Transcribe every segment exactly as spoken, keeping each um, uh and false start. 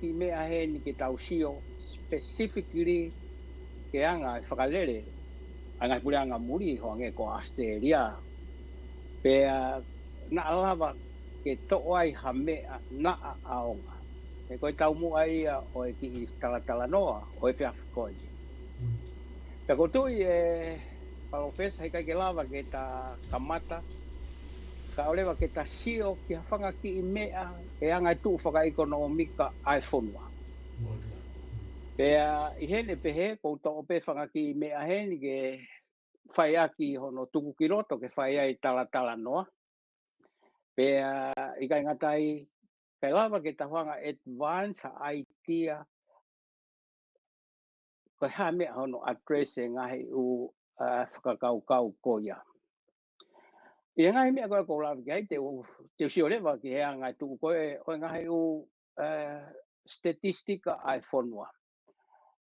kiʻi meʻa heni ke tau sio specifically ki he anga e fakalele ʻa e ngaahi puleʻanga muli, hangē ko Australia. Pea naʻa lava ke toʻo ai ha meʻa naʻa ʻaonga. He ko e taumuʻa ia ʻo e kiʻi talatalanoa ʻo e efiafi ko eni. Pea ʻoku ou tui ʻe Palōfesa, heʻikai ke lava ke ta kamata kae ʻoua leva ke ta sio ki ha fanga kiʻi meʻa he anga e tuʻu fakaʻekonōmika ʻa e fonua. Pea ʻi heʻene pehē, ʻoku ou toʻo pē fanga kiʻi meʻa heni ke fai ʻaki hono tuku ki loto ke fai ai talatalanoa. Pea ʻikai ngata ai, kae lava ke ta hanga ʻo advance ha idea ko e hā e meʻa hono address e ngaahi ʻū, ā, fakakaukau ko ia. ʻI he ngaahi meʻa ko ē ʻoku ou lave ki ai, te u, te u sio leva ki he anga e tuʻu ko ē ʻo e ngaahi ʻū, ā, statistika ʻa e fonua.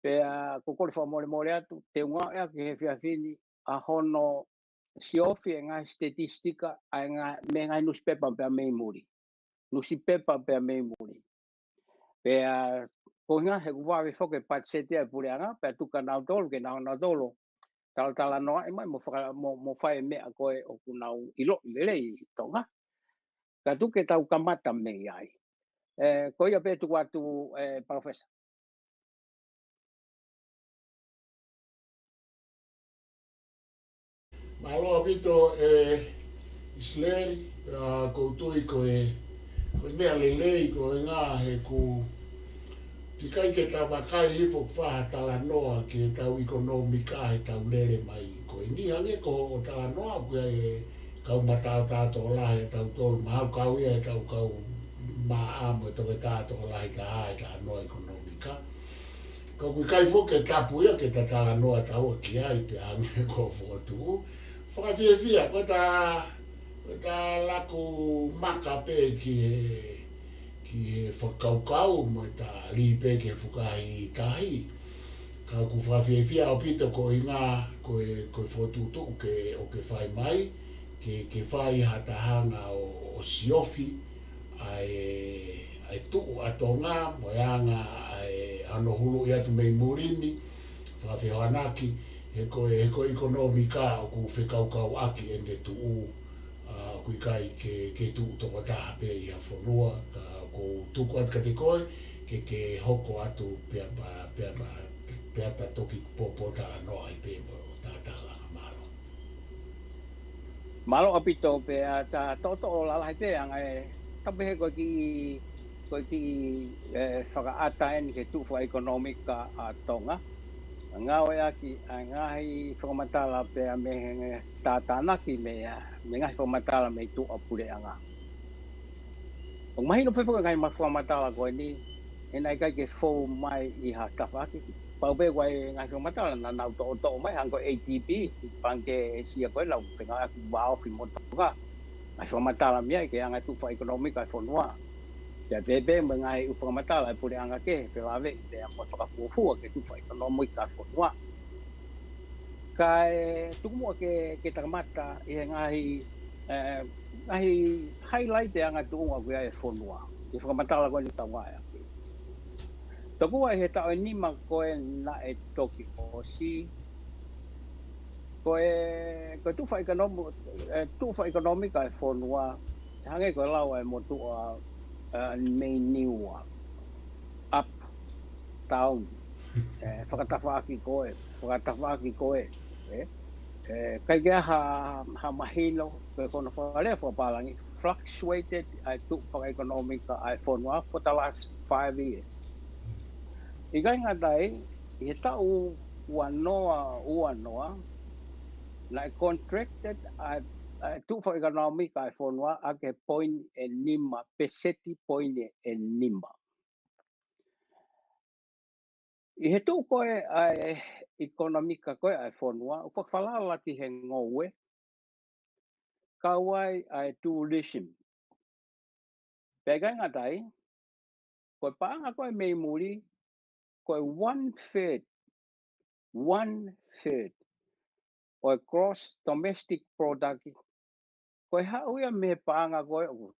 Pea ʻoku ou kole fakamolemole atu, te u ngāueʻaki he efiafi ni ʻa hono siofi e ngaahi statistika ʻa e ngaahi, mei he ngaahi nusipepa pea mei muli. Nusipepa pea mei muli. Pea ko e ʻuhinga he ʻoku vave foki e patiseti ʻa e puleʻanga, pea tuku kia nautolu ke nau, nautolu talatalanoaʻi mai mo faka-, mo, mo fai e meʻa ko ē ʻoku nau ʻiloʻi lelei ʻi Tonga. Ka tuku ke tau kamata mei ai. Ē, ko ia pē, tuku atu, ē, Palōfesa. Mālō ʻaupito, ē, ʻIsileli, ā, ʻoku ou tui ko e, ko e meʻa lelei, ko e ʻuhinga he ʻoku ʻikai ke ta vakai hifo ki ha talanoa ki heʻetau ʻekonōmika heʻetau lele mai ko eni. Hangē ko hoʻo talanoa, ʻoku ʻi ai e kau mataotao tokolahi ʻatautolu, mahalo kau ia ʻetau kau maʻa mo e toketā tokolahi taha ʻi he talanoa ʻekonōmika. Ka ʻoku ʻikai foki ke tapu ia ke ta talanoa taua ki ai pea hangē ko e fokotuʻu. Fakafiefia, ko ʻeta, ko ʻeta laku maka pē ki he, ki he fakakaukau mo ʻeta lī pē ki he fukahi tahi. Ka ʻoku fakafiefia ʻaupito ko e ʻuhinga ko e, ko e fokotuʻutuʻu ke, ʻoku ke fai mai, ke, ke fai ha taha hanga ʻo, ʻo siofi ʻa e, ʻa e tuʻu ʻa Tonga mo e anga ʻa e, ʻa hono huluʻi atu mei muli ni, fakafehoanaki, he ko e, he ko e ʻekonōmika ʻoku fekaukauʻaki ʻene tuʻu, ā, ʻoku ʻikai ke, ke tuʻu tokotaha pē ʻi ha fonua, ka ʻoku ou tuku atu kiate koe, ke, ke hoko atu pea pa, pea pa, pea ta toki pōpō talanoa ai pē mo talatala, mālō. Mālō ʻaupito, pea ta toʻotoʻo lalahi pē anga e, ta pehē ko e kiʻi, ko e kiʻi, ē, fakaʻata eni ki he tuʻu fakaʻekonōmika ʻa Tonga. Ngāueʻaki ʻa e ngaahi fakamatala pea mei he tātānaki mei, ā, mei he ngaahi fakamatala mei tuʻa puleʻanga. ʻOku mahino pē foki e ngaahi ma-, fakamatala ko eni, he naʻe ʻikai ke fou mai ʻi ha tafaʻaki. Pau pē ko e ngaahi fakamatala naʻa nau toʻotoʻo mai, hangē ko e ADB, ʻi he Pangikē ʻĒsia ko ē, naʻa nau fengāueʻaki vāofi mo Tonga. Ngaahi fakamatala mei ai ki he anga e tuʻu fakaʻekonōmika e fonua. Pea pehē pē mo e ngaahi ʻū fakamatala e puleʻanga kehe, felāveʻi pea mo e fakafuofua ki he tuʻu fakaʻekonōmika e fonua. Kae tuku muʻa ke, ke ta kamata ʻi he ngaahi, ē, ngaahi highlight e anga tuʻunga ʻoku ʻi ai e fonua ʻi he fakamatala ko eni ʻoku tau ngāueʻaki. Tokua ʻi he taʻu ʻe nima ko ē naʻe toki ʻosi, ko e, ko e tuʻu fakaʻekonōmi-, ē, tuʻu fakaʻekonōmika e fonua, hangē ko e lau ʻa e motuʻa, ē, mei Niua, up, down, ē, fakatafaʻaki ko ē, fakatafaʻaki ko ē, ē, ē, ʻikai ke ʻi ai ha, ha mahino, ko e fono fakalea fakapālangi, fluctuated ʻa e tuʻu fakaʻekonōmika ʻa e fonua for the last five years. ʻIkai ngata ai, ʻi he taʻu ua noa ua noa, naʻe contracted ʻa e, ʻa e tuʻu fakaʻekonōmika ʻa e fonua ʻaki e poini ʻe nima, peseti poini ʻe nima. ʻI he tuʻu ko ē ʻa e ʻekonōmika ko ē ʻa e fonua, ʻoku fakafalala ki he ngoue, kau ai ʻa e tourism. Pea ʻikai ngata ai, ko e paʻanga ko ē mei muli, ko e one third, one third ʻo e gross domestic product, ko e haʻu ia mei he paʻanga ko ē ʻoku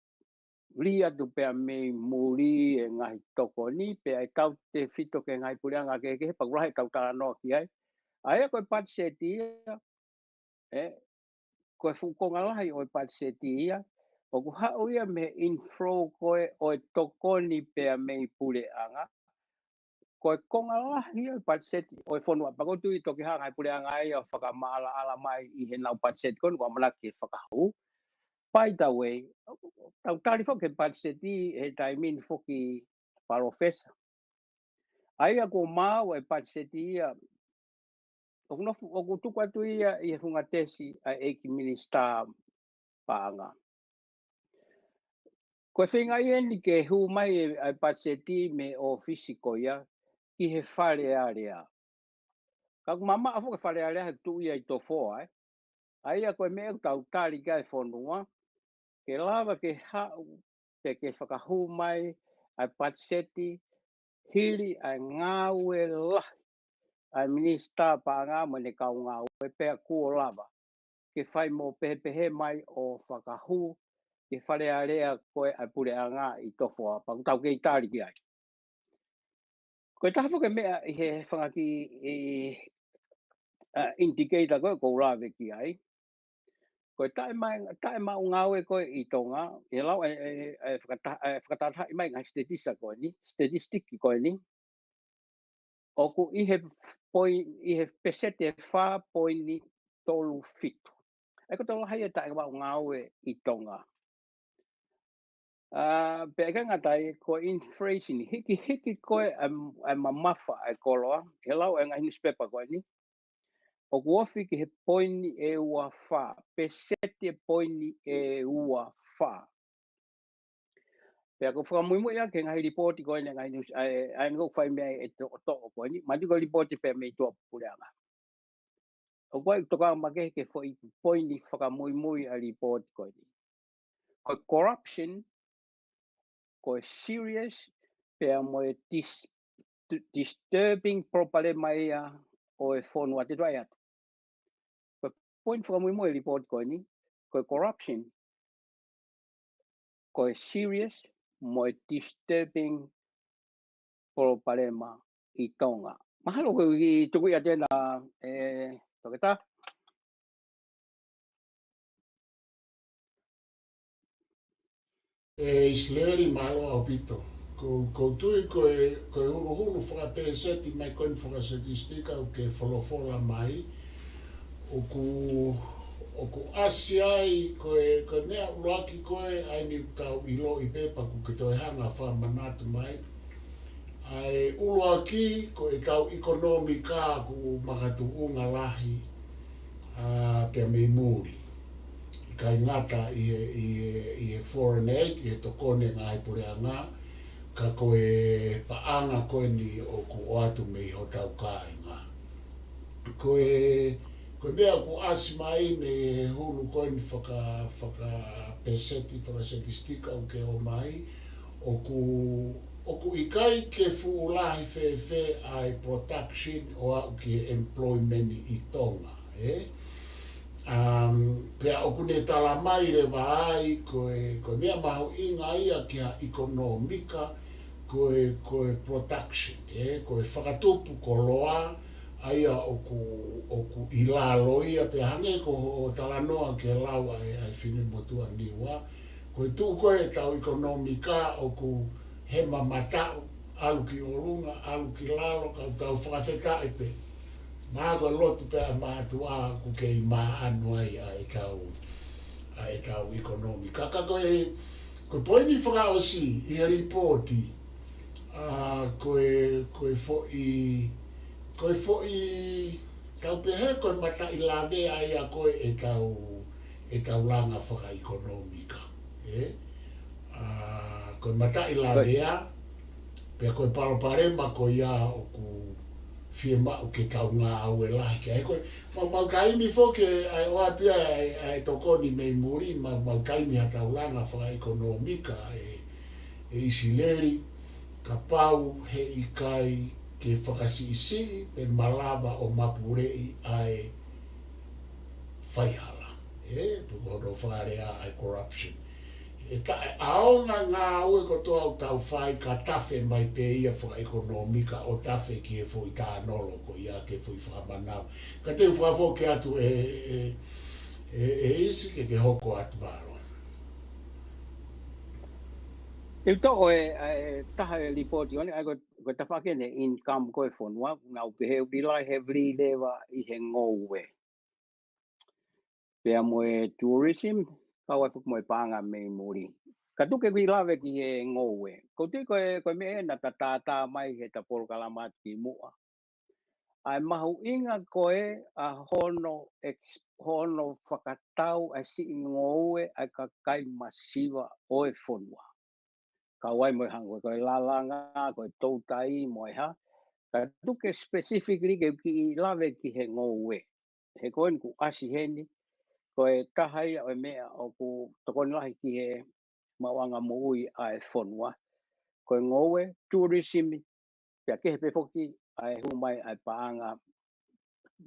lī atu pea mei muli e ngaahi tokoni, pea ʻe tautefito ki he ngaahi puleʻanga kehekehe, pea ʻoku lahi ʻetau talanoa ki ai. ʻA ia ko e patiseti ia, ē, ko e fuʻu konga lahi ʻo e patiseti ia, ʻoku haʻu ia mei he inflow ko ē ʻo e tokoni pea mei puleʻanga. Ko e konga lahi ia ʻo e patiseti ʻo e fonua, pea ʻoku ou tui toki hanga ʻe he puleʻanga ia ʻo fakamaʻalaʻala mai ʻi heʻenau patiseti ko eni ʻoku ʻamanaki ke fakahū. By the way, tau tali foki ki he patiseti he taimi ni foki, Palōfesa. ʻA ia ko e maʻu e patiseti ia, ʻoku nofo, ʻoku tuku atu ia ʻi he funga tesi ʻa e ʻEiki Minisitā Paʻanga. Ko e feinga ia eni ke hū mai e, e patiseti mei he ʻōfisi ko ia ki he Fale Alea. Ka ʻoku mamaʻo foki e Fale Alea he tuʻu ia ʻi Tofoa, ē. ʻA ia ko e meʻa ʻoku tau tali ki ai e fonua, ke lava ke haʻu pe ke fakahū mai ʻa e patiseti hili ʻa e ngāue lahi ʻa e Minisitā Paʻanga mo ʻene kau ngāue, pea kuo lava ke fai mo pehepehē mai ʻo fakahū ki he Fale Alea ko ē ʻa e puleʻanga ʻi Tofoa, pea ʻoku tau kei tali ki ai. Ko e taha foki e meʻa ʻi he fanga kiʻi, ʻa, indicator ko ē ʻoku ou lave ki ai. Ko e taʻemaʻu, taʻemaʻu ngāue ko ē ʻi Tonga, ʻi he lau e, e, e fakata-, e fakatahatahaʻi mai e ngaahi statistika ko eni, statistika ko eni. ʻOku ʻi he poi-, ʻi he peseti ʻe fā poini tolu fitu. ʻA ia ko e tokolahi e taʻemaʻu ngāue ʻi Tonga. ʻA, pea ʻikai ngata ai, ko e inflation, hikihiki ko ē ʻa e, ʻa e mamafa ʻa e koloa, he lau e ngaahi newspaper ko eni, ʻoku ofi ki he poini ʻe ua fā, peseti ʻe poini ʻe ua fā. Pea ʻoku ou fakamuimui ʻaki e ngaahi lipooti ko eni, ngaahi news, ʻa e, ʻa e, ʻoku fai mei ai e toʻotoʻo ko eni, mahalo ko e lipooti pē mei tuʻa puleʻanga. ʻOku ʻikai tokanga makehe ki he foʻi poini fakamuimui ʻa e lipooti ko eni. Ko e corruption, ko e serious, pea mo e dis-, disturbing problem ia ʻo e fonua te tuai atu. Ko e poini fakamuimui e lipooti ko eni, ko e corruption, ko e serious mo e disturbing problem ʻi Tonga. Mahalo ko e kiʻi tuku ia ʻe Tena, ē, Toketā. ʻE Isileli, mālō ʻaupito. Ko, ʻoku ou tui ko e, ko e huluhulu fakapēseti mai ko eni fakasetitistika ʻoku ke folofola mai, ʻoku, ʻoku ʻasi ai, ko e, ko e meʻa ʻuluaki ko ē ʻa eni ʻoku tau ʻiloʻi pē pea ʻoku ke toe hanga ʻo fakamanatu mai. ʻA e ʻuluaki, ko ʻetau ʻekonōmika ʻoku makatuʻunga lahi, ʻa, pea mei muli. ʻIkai ngata ʻi he, ʻi he, ʻi he foreign aid, ʻi he tokoni e ngaahi puleʻanga, ka ko e paʻanga ko eni ʻoku ʻoatu mei hotau kāinga. Ko e, ko e meʻa ʻoku ʻasi mai mei he hulu ko eni faka-, fakapēseti, fakasetitistika ʻoku ke ʻomai, ʻoku, ʻoku ʻikai ke fuʻu lahi fēfē ʻa e production ʻo aʻu ki he employment ʻi Tonga, ē? Um, pea ʻoku ne tala mai leva ai ko e, ko e meʻa mahuʻinga ia ki ha ʻekonōmika, ko e, ko e production, ē, ko e fakatupu koloa, ʻa ia ʻoku, ʻoku ʻi lalo ia, pea hangē ko hoʻo talanoa ki he lau ʻa e, ʻa e finemotuʻa Niua, ko e tuʻu ko ē ʻetau ʻekonōmika ʻoku hema mataʻu, ʻalu ki ʻolunga, ʻalu ki lalo, ka tau fakafetaʻi pē. Mahalo ko e lotu pē ʻa e mātuʻa ʻoku kei maʻanu ai ʻa ʻetau, ʻa ʻetau ʻekonōmika. Ka ko e, ko e poini fakaʻosi ʻi he lipooti, ʻa, ko e, ko e foʻi, ko e foʻi, tau pehē ko e mataʻi lavea ia ko ē ʻetau, ʻetau langa fakaʻekonōmika, ē? ʻA, ko e mataʻi lavea, pea ko e palopalema ko ia ʻoku fiemaʻu ke tau ngāue lahi ki ai. Ko e, mau, mau taimi foki ʻa e ʻoatu ia ʻa e, ʻa e tokoni mei muli, mau, mau taimi ha tau langa fakaʻekonōmika ʻe, ʻe Isileli, kapau heʻikai ke fakasiʻisiʻi pe malava ʻo mapuleʻi ʻa e faihala. Ē, pe ko hono fakalea ʻa e corruption. ʻE taʻeʻaonga ngāue kotoa ʻoku tau fai ka tafe mai pē ia fakaʻekonōmika ʻo tafe ki he foʻi tānolo ko ia ki he foʻi fakamanava. Ka te u fakafoki atu ʻe, ʻe, ʻe, ʻe ʻIsi ke ke hoko atu mālō. Te u toʻo e, e taha e lipooti ʻo ne, ʻa ko, ko e tafaʻaki ʻene income ko e fonua, nau pehē ʻoku rely heavily leva ʻi he ngoue. Pea mo e tourism, kau ai foki mo e paʻanga mei muli. Ka tuku ke u kiʻi lave ki he ngoue. Ko e tui ko e, ko e meʻa ʻena ta tātā mai he ta polokalama atu ki muʻa. ʻA e mahuʻinga ko e ʻa hono, ex, hono fakatau ʻa e siʻi ngoue ʻa e kakai masiva ʻo e fonua. Kau ai mo e hangē ko e lalanga, ko e toutai mo e hā. Ka tuku ke specifically ke u kiʻi lave ki he ngoue. He ko eni kuo ʻasi heni, ko e taha ia ʻo e meʻa ʻoku tokoni lahi ki he maʻuʻanga moʻui ʻa e fonua. Ko e ngoue, tourism, pea kehe pē foki ʻa e hū mai ʻa e paʻanga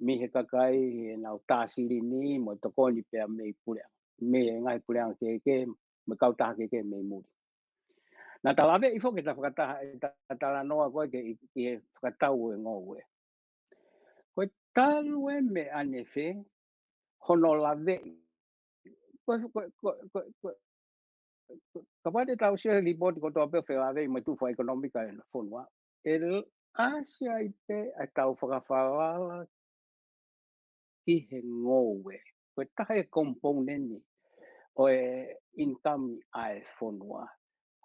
mei he kakai he nau tā silini mo e tokoni pea mei puleʻanga, mei he ngaahi puleʻanga kehekehe, mo e kautaha kehekehe mei muli. Naʻa ta laveʻi foki ʻe ta fakataha ʻe ta talanoa ko ē ki he fakatau ʻo e ngoue. Ko e talu e meʻa ʻanefē, hono laveʻi. Ko, ko, ko, ko, ko, ko, kapau te tau sio he lipooti kotoa pē ʻo felaveʻi mo e tuʻu fakaʻekonōmika ʻa e fonua, ʻe ʻasi ai pē ʻa e tau fakafalala ki he ngoue. Ko e taha e component ʻo e income ʻa e fonua.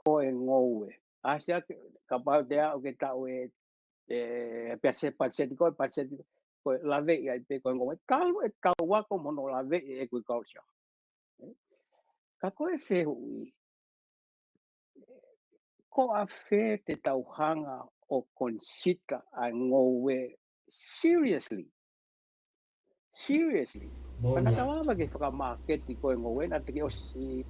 Ko e ngoue. ʻAsi ake, kapau te aʻu ke taʻu e, e, pea se patiseti ko e, patiseti ko e, laveʻi ai pē ko e ngoue. Talu e tau ako mo hono laveʻi e agriculture. Ka ko e fehuʻi, ko ʻafē te tau hanga ʻo consider ʻa e ngoue seriously. Seriously. Mo Ka naʻa na. ta lava ke fakamaketi ko e ngoue naʻa te ke ʻosi,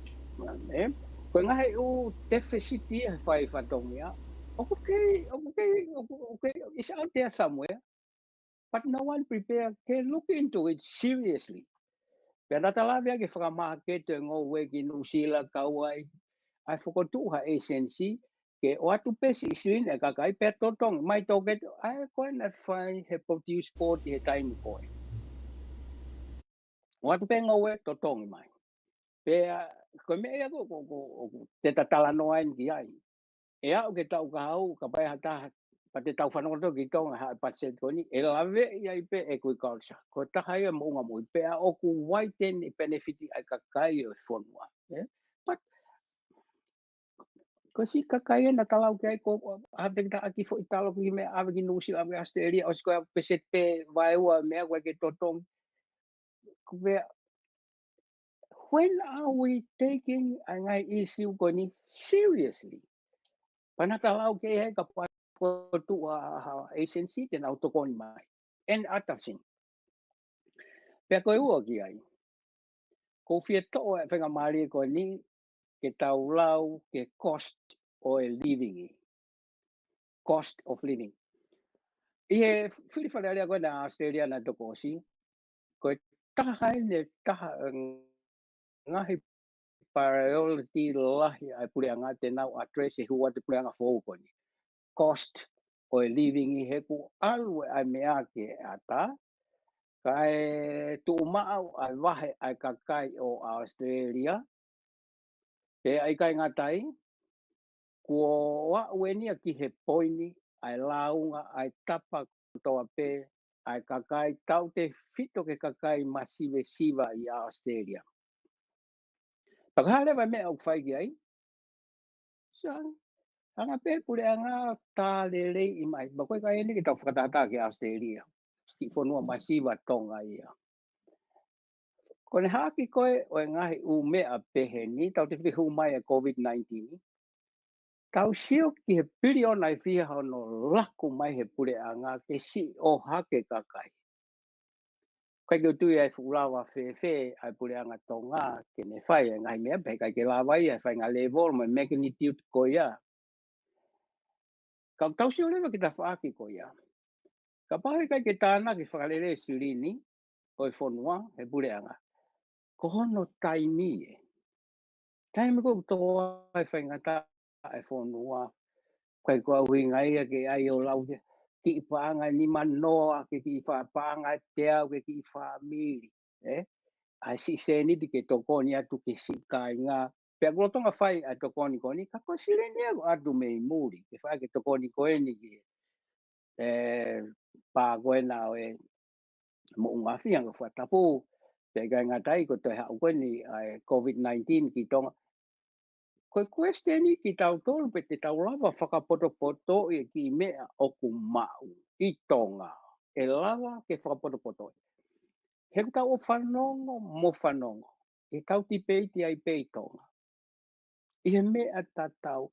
ē? Ko e ngaahi ʻū deficit ia he fai fatongia. ʻOku kei, ʻoku kei, ʻoku, ʻoku kei, it's out there somewhere. But no one prepare ke look into it seriously. Pea naʻa ta lava ke fakamaketi e ngoue ki Nuʻusila, kau ai, ʻa e fokotuʻu ha agency, ke ʻoatu pē siʻi silini ʻa e kakai pea totongi mai toketa, ʻa e ko ē naʻe fai he produce port he taimi ko ē. ʻOatu pē ngoue totongi mai. Pea ko e meʻa ia ko, ko, ko, ko te ta talanoa eni ki ai. ʻE aʻu ke taʻu kahaʻu, kapau ʻe ha taha, pea te tau fanongo atu ki Tonga ha patiseti ko eni, ʻe laveʻi ai pē agriculture. Ko e taha ia moʻunga moʻui pea ʻoku widen e benefit ʻa e kakai ʻo e fonua. Ē? But, ko e siʻi kakai ē naʻa ta lau ki ai ko, ʻave ki taʻaki foʻi talo ki meʻa, ʻave ki Nuʻusila, ʻave ki Australia, ʻosi ko e peseti pē vaeua meʻa ko e ke totongi. Ko pea, when are we taking ʻa e ngaahi issue ko eni seriously? Pea naʻa ta lau ki ai kapau ko e tuʻu ha, ha agency te nau tokoni mai. And other thing. Pea ko e ua ki ai. Ko e fie toʻo e faingamālie ko eni ke tau lau ki he cost ʻo e living. Cost of living. ʻI he fili Fale Alea ko ē ʻa Australia naʻe toki ʻosi, ko e taha eni e taha, mm, ngaahi priority lahi ʻa e puleʻanga te nau address e hū atu e puleʻanga foʻou ko eni. Cost ʻo e living ʻi he kuo ʻalu e ʻa e meʻa ke ʻata, kae tuʻu maʻu ʻa e vahe ʻa e kakai ʻo Australia, pea ʻikai ngata ai, kuo aʻu eni ia ki he poini ʻa e lāunga ʻa e tapa kotoa pē ʻa e kakai tautefito ki he kakai masivesiva ʻi Australia. Pea ko e hā leva e meʻa ʻoku fai ki ai? Sai, hanga pē puleʻanga tā lelei ʻi mai. Pea ko e ʻikai eni ke tau fakatātā ki Australia. Kiʻi fonua masiva Tonga ia. Ko ʻene haʻaki ko ē ʻo e ngaahi ʻū meʻa pehē ni, tautefito ki he hū mai e COVID nineteen. Tau sio ki he piliona ʻe fiha hono laku mai he puleʻanga ke siʻi ʻohake kakai. ʻIkai ke u tui ai fuʻu lava fēfē ʻa e puleʻanga Tonga ke ne fai e ngaahi meʻa, pea ʻikai ke lava ia ʻe fai ngaahi level mo e magnitude ko ia. Ka tau sio leva ki he tafaʻaki ko ia. Kapau ʻe ʻikai ke tānaki fakalelei e silini ʻo e fonua he puleʻanga, ko hono taimi ē. Taimi ko ē ʻoku tō ai e faingataʻa e fonua, ʻikai ko e ʻuhinga ia ke ʻai ʻo lau ke kiʻi paʻanga ʻe nimanoa, ke kiʻi fa-, paʻanga ʻe teau, ke kiʻi fāmili, ē? ʻA e siʻi sēniti ke tokoni atu ki he siʻi kāinga. Pea ʻoku lolotonga fai ʻa e tokoni ko eni, ka ko e silini ia ʻoku ʻatu mei muli, ke fai ke tokoni ko eni ki he, ē, pā ko ena ʻo e moʻunga afi ʻa e ngaahi fakatapu, pea ʻikai ngata ai ko e toe haʻu ko eni ʻa e COVID nineteen ki Tonga. Ko e kuesiteni kitautolu pe te tau lava fakapotopotoʻi e kiʻi meʻa ʻoku maʻu ʻi Tonga. ʻE lava ke fakapotopotoʻi. He ʻoku tau ʻo fanongo mo fanongo. ʻE tau tipeiti ai pē ʻi Tonga. ʻI he meʻa tatau.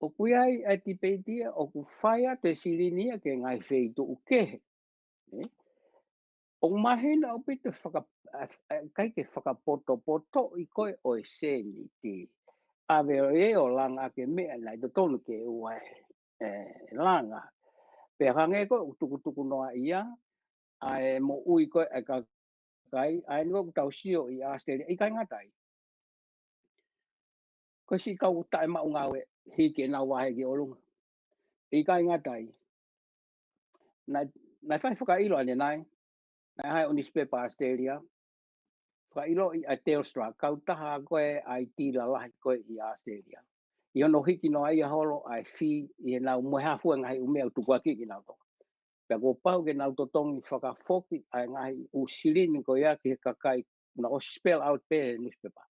ʻOku ʻi ai ʻa e tipeiti ia, ʻoku fai atu e silini ia ki he ngaahi feituʻu kehe. Ē? ʻOku mahino ʻaupito faka-, ʻa, ʻa, ʻikai ke fakapotopotoʻi ko ē ʻo e sēniti. ʻAve ʻo e ʻo langa ʻaki e meʻa naʻe totonu ke ʻoua ʻe, ē, langa. Pea hangē ko ē ʻoku tukutuku noa ia, ʻa e moʻui ko ē ʻa e kakai, ʻa eni ko ē ʻoku tau sio ʻi ʻAositelēlia, ʻikai ngata ai. Ko e siʻi kau taʻemaʻu ngāue hiki ʻenau vahe ki ʻolunga. ʻIkai ngata ai. Naʻe, naʻe fai fakaʻilo ʻanenai. Naʻe ʻi ai e newspaper ʻAositelēlia. Fakaʻiloʻi ʻa e Telstra, kautaha ko ē ʻa e ʻaiti lalahi ko ē ʻi ʻAositelēlia. ʻI hono hiki noa ia holo ʻa e fee ʻi heʻenau mo e hā fua e ngaahi ʻū meʻa ʻoku tukuakiʻi kinautolu. Pea kuo pau ke nau totongi fakafoki ʻa e ngaahi ʻū silini ko ia ki he kakai, naʻe ʻosi spell out pē he newspaper.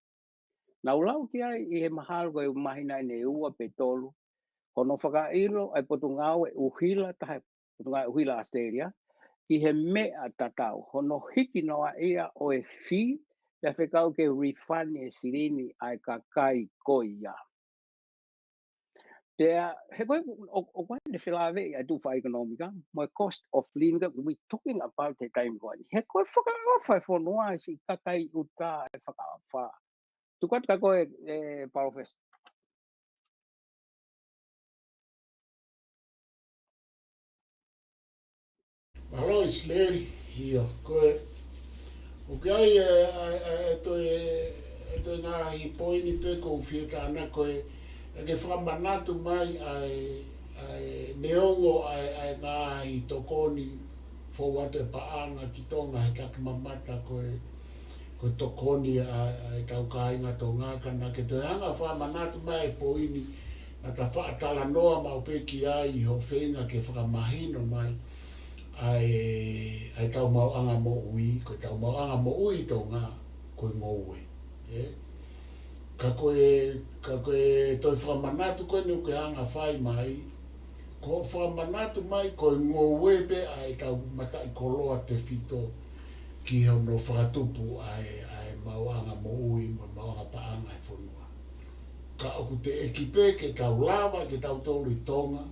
Naʻa ku lau ki ai ʻi he mahalo ko e māhina ʻe ua pe tolu, hono fakaʻilo ʻa e potungāue ʻuhila, taha e potungāue ʻuhila ʻAositelēlia, ki he meʻa tatau, hono hiki noa ia ʻo e fee, pea fekau ke refund e silini ʻa e kakai ko ia. Pea, he ko e, ʻo, ʻoku ʻi ai e felāveʻi ʻa e tuʻu fakaʻekonōmika, mo e cost of living, we talking about the time ko eni. He ko e fakaʻofa e fonua ʻa e siʻi kakai ʻuta e fakaʻofa. Tuku atu kia koe, ē, Palōfesa. Mālō ʻIsileli, ʻio, ko e, ʻoku ʻi ai e, ʻa e, ʻa e, ʻa e toe, ʻa e toe ngaahi poini pē ʻoku ou fie tānaki ko e, ʻa e ke fakamanatu mai ʻa e, ʻa e neongo ʻa e, ʻa e ngaahi tokoni fou atu e paʻanga ki Tonga he takimamata ko e, ko e tokoni ʻa, ʻa e tau kāinga Tonga, ka naʻa ke toe hanga fakamanatu mai e poini naʻa ta faʻa talanoa maʻu pē ki ai ʻi hoʻo feinga ke fakamahino mai ʻa e, ʻa e tau maʻuʻanga moʻui, ko e tau maʻuʻanga moʻui ʻi Tonga, ko e ngoue. Ē? Ka ko e, ka ko e toe fakamanatu ko eni ʻoku ke hanga fai mai, ko hoʻo fakamanatu mai ko e ngoue pē ʻa e tau mataʻikoloa tefito ki hono fakatupu ʻa e, ʻa e maʻuʻanga moʻui mo e maʻuʻanga paʻanga e fonua. Ka ʻoku teʻeki pē ke tau lava, ke tautolu ʻi Tonga.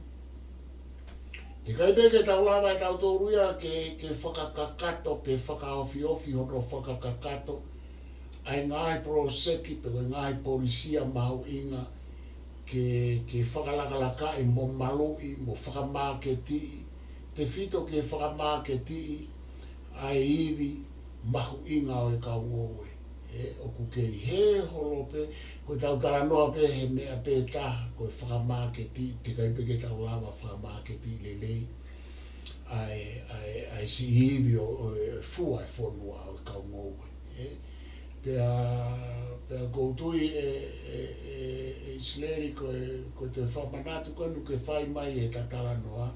Teʻeki ai pē ke tau lava ʻe tautolu ia ke, ke fakakakato, ke fakaofiofi hono fakakakato ʻa e ngaahi poloseki, pe ko e ngaahi polisi ia mahuʻinga, ke, ke fakalakalakaʻi mo maluʻi, mo fakamāketiʻi, tefito ke fakamāketiʻi ʻa e ivi mahuʻinga ʻo e kau ngoue. Ē, ʻoku kei hē holo pē, ko e tau talanoa pē he meʻa pē taha, ko e fakamāketiʻi, teʻeki ai pē ke tau lava fakamāketiʻi lelei ʻa e, ʻa e, ʻa e siʻi ivi ʻo, ʻo e fua e fonua ʻo e kau ngoue. Ē, pea, pea ʻoku ou tui ʻe, ʻe, ʻe, ʻe ʻIsileli ko e, ko e toe fakamanatu ko eni ʻoku ke fai mai he ta talanoa.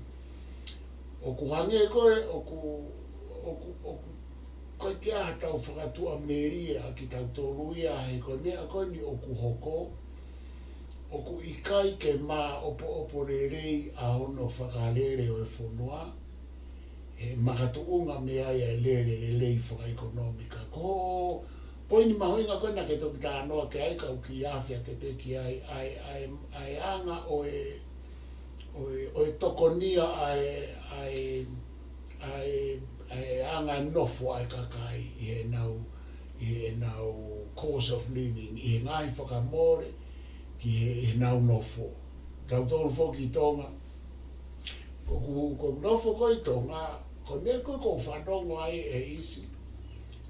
ʻOku hangē ko e, ʻoku, ʻoku, ʻoku ʻikai ke ʻi ai ha tau fakatuʻamelie ʻa kitautolu ia he ko e meʻa ko eni ʻoku hoko, ʻoku ʻikai ke māʻopoʻopo lelei ʻa hono fakalele ʻo e fonua, he makatuʻunga mei ai ʻa e lele lelei fakaʻekonōmika. Ko e poini mahuʻinga ko ē naʻa ke toki talanoa ki ai ka u kiʻi afe ake pē ki ai, ʻa e, ʻa e, ʻa e anga ʻo e, ʻo e, ʻo e tokonia ʻa e, ʻa e, ʻa e, ʻa e anga e nofo ʻa e kakai ʻi heʻenau, ʻi heʻenau cost of living, ʻi he ngaahi fakamole ki he, ʻi heʻenau nofo. Tautolu foki ʻi Tonga, ko ʻeku, ko ʻeku nofo ko ē ʻi Tonga, ko e meʻa ko ē ʻoku ou fanongo ai ʻe ʻIsi,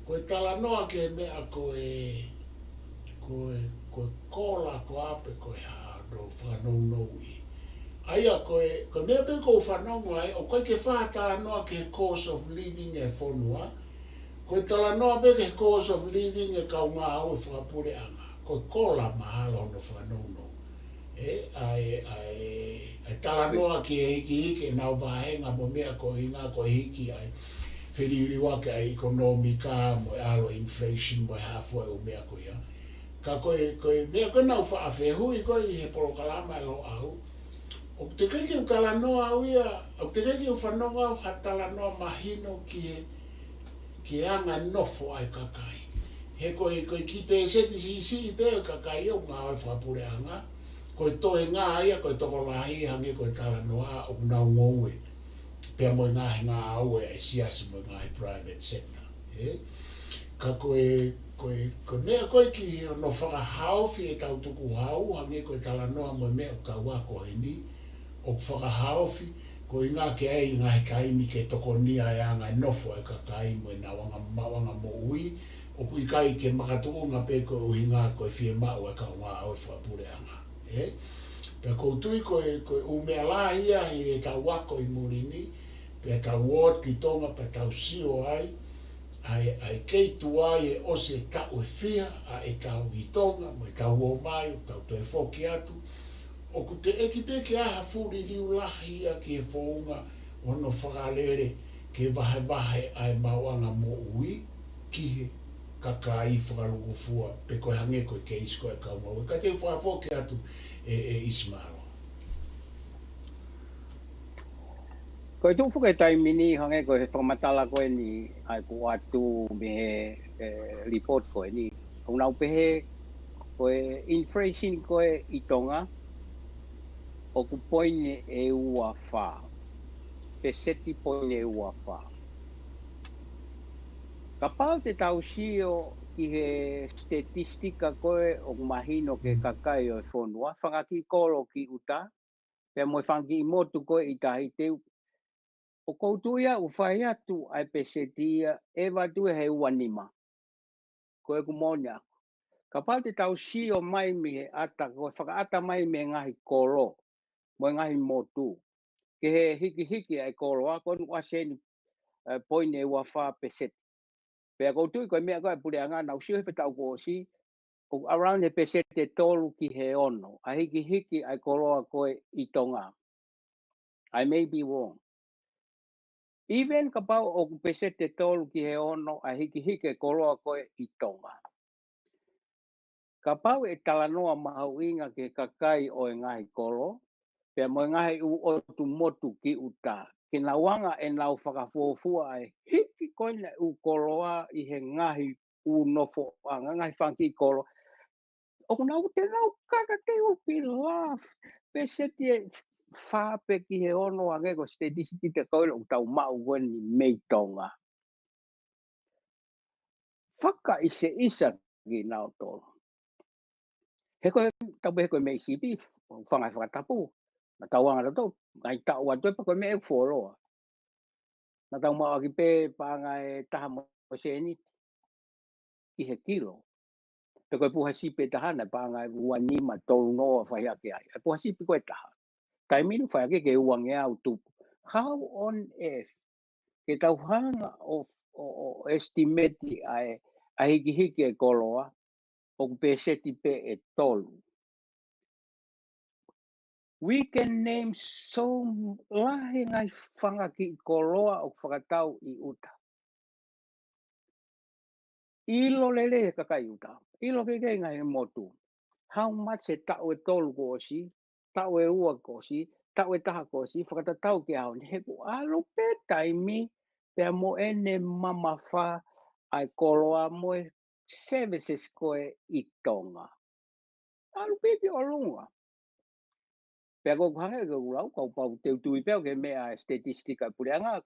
ko e talanoa ki he meʻa ko e, ko e, ko e kola ko ē pe ko e hā hono fakanounou ʻi. ʻA ia ko e, ko e meʻa pē ʻoku ou fanongo ai, ʻoku ʻikai ke fai ha talanoa ki he cost of living ʻa e fonua, ko e talanoa pē ki he cost of living ʻa e kau ngāue fakapuleʻanga, ko e kola mahalo hono fakanounou. ʻE, ʻa e, ʻa e, ʻa e talanoa ki he hikihiki ʻenau vāhenga mo e meʻa ko e ʻuhinga ko e hiki ʻa e feliliuaki ʻa e ʻekonōmika mo e ʻalu ʻa e inflation mo e hā fua ʻū meʻa ko ia. Ka ko e, ko e meʻa ko ē naʻa ku faʻa fehuʻi ko ē ʻi he polokalama ʻa e Loʻau, ʻoku teʻeki ke u talanoa au ia, ʻoku teʻeki ke u fanongo au ha talanoa mahino ki he, ki he anga e nofo ʻa e kakai. He ko e, ko e kiʻi pēseti siʻisiʻi pē ʻo e kakai ʻoku ngāue fakapuleʻanga, ko e toenga ia, ko e tokolahi hangē ko e talanoa ʻoku nau ngoue pea mo e ngaahi ngāue ʻa e siasi mo e ngaahi private sector. ʻE? Ka ko e, ko e, ko e meʻa ko ē ki hono fakahaofi ʻetau tukuhau, hangē ko e talanoa mo e meʻa ʻoku tau ako heni, ʻoku fakahaofi, ko e ʻuhinga ke ʻi ai e ngaahi taimi ke tokonia e anga e nofo ʻa e kakai mo ʻenau anga, maʻuʻanga moʻui, ʻoku ʻikai ke makatuʻunga pē ko e ʻuhinga ko e fiemaʻu ʻa e kau ngāue fakapuleʻanga. ʻE? Pea ʻoku ou tui ko e, ko e ʻū meʻa lahi ia heʻetau ako ʻi muli ni, pea tau ō ki Tonga pea tau sio ai, ʻa e, ʻa e kei tuai e ʻosi e taʻu ʻe fiha ʻa ʻetau ʻi Tonga, mo ʻetau ō mai, ʻo tau toe foki atu, ʻoku teʻeki pē ke ʻi ai ha fuʻu liliu lahi ia ki he founga ʻo hono fakalele ke vahevahe ʻa e maʻuʻanga moʻui ki he kakai fakalūkufua, pe ko e hangē ko e keisi ko ē ʻa e kau ngāue. Ka te u fakafoki atu ʻe, ʻe ʻIsimalo. Ko e tuʻu foki e taimi ni hangē ko e fakamatala ko eni ʻa ʻeku ʻoatu mei he, ʻe, report ko eni. ʻOku nau pehē ko e inflation ko ē ʻi Tonga, ʻoku poini ʻe ua fā. Pēseti poini ʻe ua fā. Kapau te tau sio ki he statistika ko ē ʻoku mahino ki he kakai ʻo e fonua, fanga kiʻi kolo ki ʻuta, pea mo e fanga kiʻi motu ko ē ʻi tahi, te u, ʻoku ou tui au ʻoku fai atu ʻa e pēseti ia ʻe ʻeva atu ia he ua nima. Ko ʻeku moʻoni ʻaku. Kapau te tau sio mai mei he ʻata, ko e fakaʻata mai mei he ngaahi kolo mo e ngaahi motu ki he hikihiki ʻa e koloa, ko ʻeni ʻoku ʻasi eni, ʻe, poini ʻe ua fā pēseti. Pea ʻoku ou tui ko e meʻa ko ē ʻa e puleʻanga naʻa ku sio he fetau kuo ʻosi, ʻoku around he pēseti ʻe tolu ki he ono ʻa e hikihiki ʻa e koloa ko ē ʻi Tonga. I may be wrong. Even kapau ʻoku pēseti ʻe tolu ki he ono ʻa e hikihiki ʻa e koloa ko ē ʻi Tonga, kapau ʻe talanoa mahuʻinga ki he kakai ʻo e ngaahi kolo, pea mo e ngaahi ʻū ʻotu motu ki ʻuta, ke nau anga ʻenau fakafuofua ʻa e hiki ko ena ʻū koloa ʻi he ngaahi ʻū nofoʻanga, ngaahi fanga kiʻi kolo, ʻoku nau, te nau kaka, they will be laugh. Pēseti ʻe fā pē ki he ono hangē ko e statistika ko ē ʻoku tau maʻu ko eni mei Tonga. Fakaʻiseʻisa kinautolu. He ko e, tau pehē ko e M C P, fanga he fakatapu. Naʻa tau anga tautolu, ngaahi taʻu atu ē pea ko e meʻa ʻoku fuoloa. Naʻa tau maʻu ʻaki pē paʻanga ʻe taha mo e sēniti ki he kilo. Pe ko e puha sipi ʻe taha naʻe paʻanga ʻe ua nima, tolu noa fai hake ai. ʻA e puha sipi ko ē ʻe taha. Taimi ni fai hake ki he uangeau tupu. How on earth ke tau hanga ʻo, ʻo, ʻo estimate ʻa e, ʻa e hikihiki ʻa e koloa, ʻoku pēseti pē ʻe tolu. We can name so lahi ngaahi fanga kiʻi koloa ʻoku fakatau ʻi ʻuta. ʻIlo lelei he kakai ʻuta. ʻIlo kehekehe ngaahi motu. How much he taʻu ʻe tolu kuo ʻosi, taʻu ʻe ua kuo ʻosi, taʻu ʻe taha kuo ʻosi, fakatatau ki he ʻaho ni. He ʻoku ʻalu pē taimi, pea mo ʻene mamafa ʻa e koloa mo e services ko ē ʻi Tonga. ʻAlu pē ki ʻolunga. Pea ko ʻeku hanga ʻeku lau, kapau te u tui pē au ki he meʻa ʻa e statistika ʻa e puleʻanga.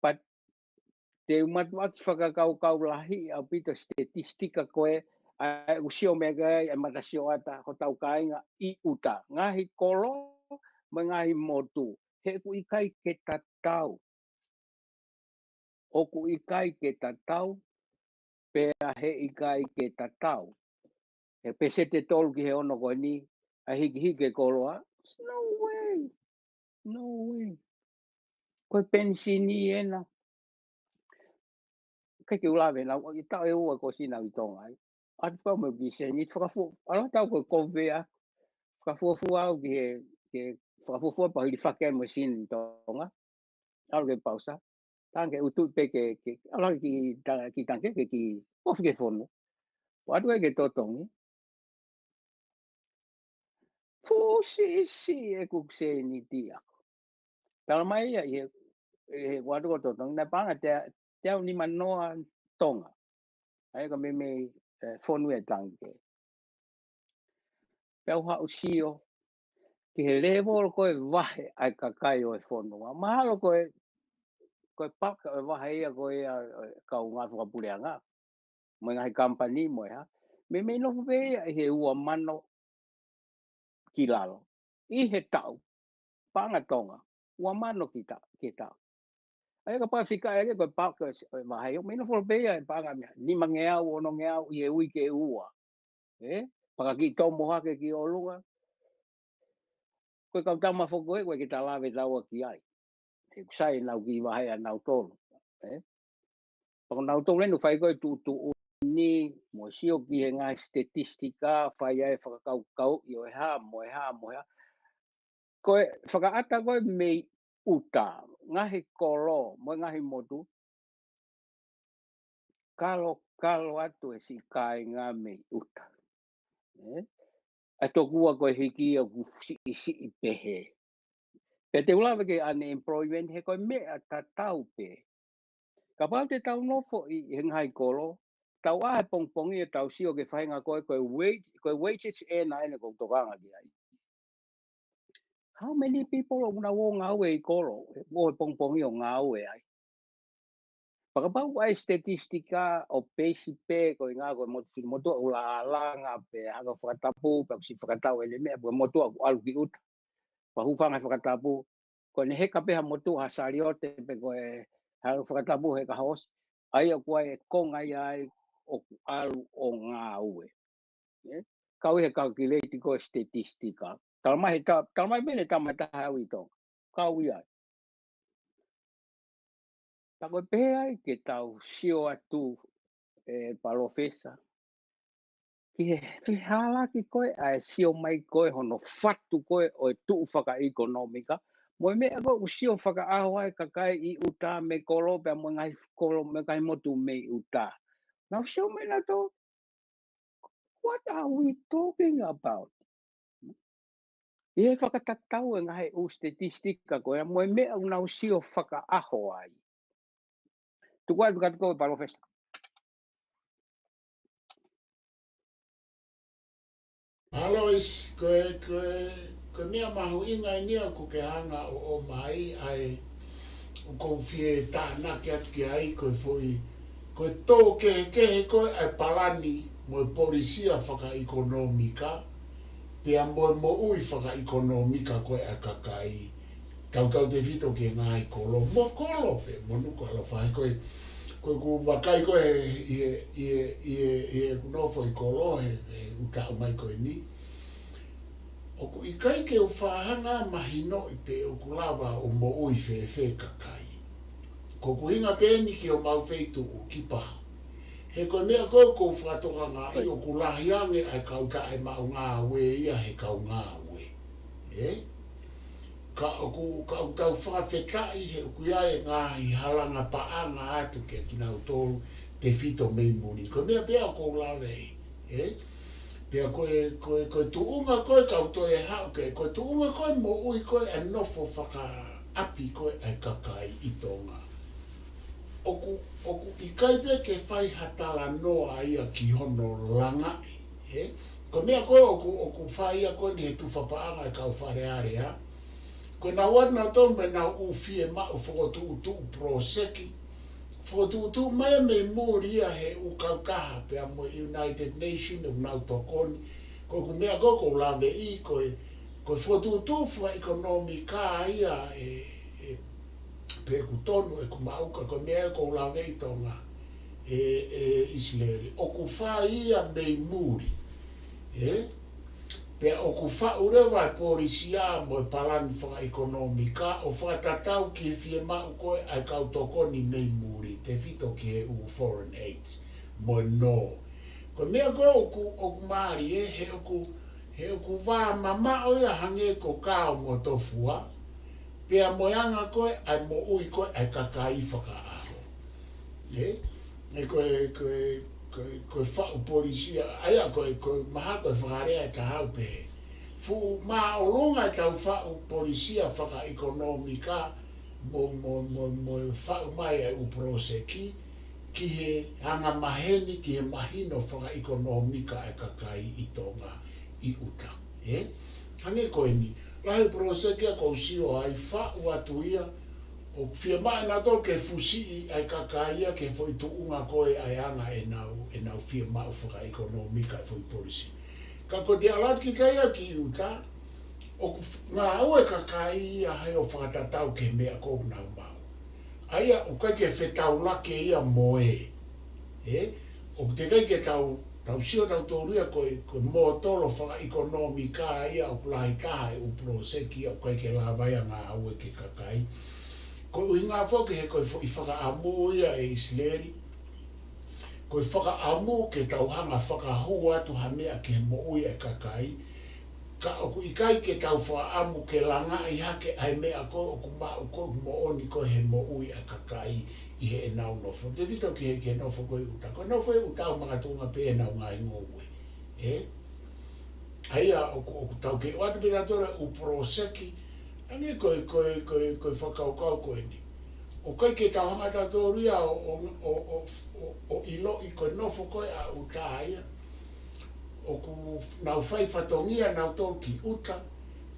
But te u mātuʻaki fakakaukau lahi ʻaupito statistika ko ē, ʻa ʻeku sio mei ai ʻa e matasioʻata hotau kāinga ʻi ʻuta. Ngaahi kolo mo e ngaahi motu. He ʻoku ʻikai ke tatau. ʻOku ʻikai ke tatau, pea he ʻikai ke tatau. he peseti ʻe tolu ki he ono ko eni, ʻa e hikihiki e koloa. No way. No way. Ko e penisini ena. Ke ke ʻuluaki, nau, ʻi he taʻu ʻe ua kuo ʻosi naʻa ku ʻi Tonga ai. ʻAlu atu au mo e kiʻi sēniti, fakafu-, ʻalu atu au ko e kovi pē ia. Fakafuofua au ki he, ki he fakafuofua pea u hilifaki ai mo e sini ʻi Tonga. ʻAlu ki he pausa. Tangi ke utu pē ke, ke, ʻalu ki ta-, ki tangi ke, ke ofi ki he fonu. ʻOatu ke totongi. Fuʻu siʻisiʻi ʻeku sēniti ʻaʻaku. Talamai ia ʻi he, ʻi he ʻoatu ko e totongi, naʻe paʻanga tea-, teau nimanoa Tonga. ʻA ia ko e meimei, ē, fonu e tangi. Pea u haʻu ʻo sio ki he lēvolo ko e vahe ʻa e kakai ʻo e fonua. Mahalo ko e, ko e paka ʻo e vahe ia ko ia ʻo e kaungā fakapuleʻanga mo e ngaahi kamupani mo e hā. Meimei nofo pē ia ʻi he ua mano ki lalo. ʻI he taʻu, paʻanga Tonga, ua mano ki ta-, ki he taʻu. ʻA ia kapau ʻe fika ʻe ia ko e paka ʻo e vahe, meimei nofo pē ia he paʻanga meʻa, nimangeau, onongeau ʻi he uike ʻe ua. Ē? Pea ka kiʻi tomo hake ki ʻolunga. Ko e kau tama foki ko ē, ko e ke ta lave taua ki ai. He ʻoku sai ʻenau kiʻi vahe ʻanautolu. Ē? Pea ko nautolu eni ʻoku fai ko ē tuʻutuʻuni, mo sio ki he ngaahi statistika, fai ai fakakaukauʻi ʻo e hā, mo e hā, mo e hā. Ko e fakaʻata ko ē mei ʻuta, ngaahi kolo, mo e ngaahi motu, kalo, kalo atu e siʻi kāinga mei ʻuta. Ē? ʻA ia tokua ko e hiki ia ʻoku siʻisiʻi pehē. Pea te u lave ki he unemployment he ko e meʻa tatau pē. Kapau te tau nofo ʻi he ngaahi kolo, tau ʻā he pongipongi ʻo tau sio ki he faʻahinga ko ē, ko e wage, ko e wages ʻena ʻena ʻoku ou tokanga ki ai. How many people ʻoku nau ō ʻo ngāue ʻi kolo, ʻo he pongipongi ʻo ngāue ai? Pea kapau ʻai statistika ʻo peisi pē ko e ʻuhinga ko e motu, motuʻa ʻoku lālanga pē, hanga ʻo fakatapu, pea ʻoku siʻi fakatau ʻene meʻa, pea motuʻa ʻoku ʻalu ki ʻuta. Pea hūfanga fakatapu, ko ʻene heka pē ha motuʻa ha saliote pe ko e hanga ʻo fakatapu heka hoosi, ʻa ia ʻoku ʻi ai e konga ia ai ʻoku ʻalu ʻo ngāue. Ē? Kau ʻi he calculate ko e statistika. Talamai he ta-, talamai mene tama taha au ʻi Tonga. Kau ʻi ai. Pea ko e pehē ai ke tau sio atu, ē, Palōfesa, ki he fehālaaki ko ē ʻa e sio mai ko ē hono fatu ko ē ʻo e tuʻu fakaʻekonōmika, mo e meʻa ko ē ʻoku sio fakaʻaho ai e kakai ʻi ʻuta mei kolo pea mo e ngaahi kolo mei he ngaahi motu mei ʻuta. Nau sio mai nautolu, what are we talking about? ʻI he fakatatau e ngaahi ʻū statistika ko ē, mo e meʻa ʻoku nau sio fakaʻaho ai. Tuku atu kiate koe Palōfesa. Alois, ko e, ko e, ko e meʻa mahuʻinga eni ʻoku ke hanga ʻo ʻomai ai, ʻoku ou fie tānaki atu ki ai, ko e foʻi, ko e tō kehekehe ko ē ʻa e palani mo e polisi fakaʻekonōmika, pea mo e moʻui fakaʻekonōmika ko ē ʻa e kakai, tautautefito ki he ngaahi kolo, mo kolo pē, mo Nukuʻalofa, he ko e, ko ʻeku vakai ko ē ʻi he, ʻi he, ʻi he, ʻi heʻeku nofo ʻi kolo, he, he ʻū taʻu mai ko eni. ʻOku ʻikai ke u faʻa hanga ʻo mahinoʻi pe ʻoku lava ʻo moʻui fēfē e kakai. Ko ʻeku ʻuhinga pē eni ki homau feituʻu ki Pahu. He ko e meʻa ko ē ʻoku ou fakatokangaʻi ʻoku lahi ange ʻa e kau taʻemaʻu ngāue ia he kau ngāue. Ē? Ka ʻoku, ka ʻoku tau fakafetaʻi he ʻoku ʻi ai e ngaahi halanga paʻanga atu kia kinautolu tefito mei muli. Ko e meʻa pē ia ʻoku ou lave ai. Ē? Pea ko e, ko e, ko e tuʻunga ko ē kau toe haʻu ki ai, ko e tuʻunga ko ē moʻui ko ē ʻa e nofo fakaʻapi ko ē ʻa e kakai ʻi Tonga. ʻOku, ʻoku ʻikai pē ke fai ha talanoa ia ki hono langaʻi, ē? Ko e meʻa ko ē ʻoku, ʻoku fai ia ko eni he tufa paʻanga e kau Fale Alea. Ko ʻenau ʻoatu nautolu mo ʻenau ʻū fiemaʻu fokotuʻutuʻu poloseki. Fokotuʻutuʻu mai mei muli ia he ʻū kautaha pea mo e United Nations ʻoku nau tokoni. Ko ʻeku meʻa ko ē ʻoku ou laveʻi ko e, ko e fokotuʻutuʻu fakaʻekonōmika ia ē, ē, pe ʻoku tonu ʻeku maʻu ka ko e meʻa ʻoku ou laveʻi Tonga ē, ē ʻIsileli. ʻOku fai ia mei muli. Ē? Pea ʻoku faʻu leva e polisi ia mo e palani fakaʻekonōmika ʻo fakatatau ki he fiemaʻu ko ē ʻa e kau tokoni mei muli, tefito ki he ʻū foreign aid mo e nō. Ko e meʻa ko ē ʻoku, ʻoku mālie, he ʻoku, he ʻoku vā mamaʻo ia hangē ko Kao mo Tofua, pea mo e anga ko ē ʻa e moʻui ko ē ʻa e kakai fakaʻaho. Ē? Ē, ko e, ko e, ko e, ko e faʻu polisi ia, ʻa ia ko e, ko e mahalo ko e fakalea ʻe taha ʻo pehē, fuʻu māʻolunga ʻetau faʻu polisi ia fakaʻekonōmika mo, mo, mo, mo e faʻu mai ʻa e ʻū poloseki ki he angamaheni, ki he mahino fakaʻekonōmika ʻa e kakai ʻi Tonga, ʻi ʻuta. Ē? Hangē ko eni, lahi e poloseki ia ʻoku ou sio ai, faʻu atu ia, ʻoku fiemaʻu ʻenautolu ke fusiʻi ʻa e kakai ia ki he foʻi tuʻunga ko ē ʻa e anga ʻenau, ʻenau fiemaʻu fakaʻekonōmika e foʻi polisi. Ka ko e te ala atu kita ia ki ʻuta, ʻoku f-, ngāue e kakai ia he ʻo fakatatau ki he meʻa ko ē ʻoku nau maʻu. ʻA ia, ʻoku ʻikai ke fetaulaki ia mo ē. Ē? ʻOku teʻeki ai ke tau, tau sio tautolu ia ko e, ko e mōtolo fakaʻekonōmika ia ʻoku lahi taha e ʻū poloseki ia ʻoku ʻikai ke lava ia ngāue ki he kakai. Ko e ʻuhinga foki he ko e foʻi fakaʻamu ia ʻe ʻIsileli. Ko e fakaʻamu ke tau hanga fakahū atu ha meʻa ki he moʻui ʻa e kakai, ka ʻoku ʻikai ke tau fakaʻamu ke langaʻi hake ʻa e meʻa ko ē ʻoku maʻu ko ē ʻoku moʻoni ko ē he moʻui ʻa e kakai ʻi heʻenau nofo. Tefito ki he, ki he nofo ko ē ʻi ʻuta. Ko e nofo ʻi ʻuta ʻoku makatuʻunga pē ʻenau ngaahi ngoue. Ē? ʻA ia ʻoku, ʻoku tau kei ʻoatu pē tautolu e ʻū poloseki, hangē ko e, ko e, ko e, ko e fakakaukau ko eni. ʻOku ʻikai ke tau hanga tautolu ia ʻo, ʻo, ʻo, ʻo, ʻo, ʻo ʻiloʻi ko e nofo ko ē ʻa ʻuta ia. ʻOku nau fai fatongia nautolu ki ʻuta,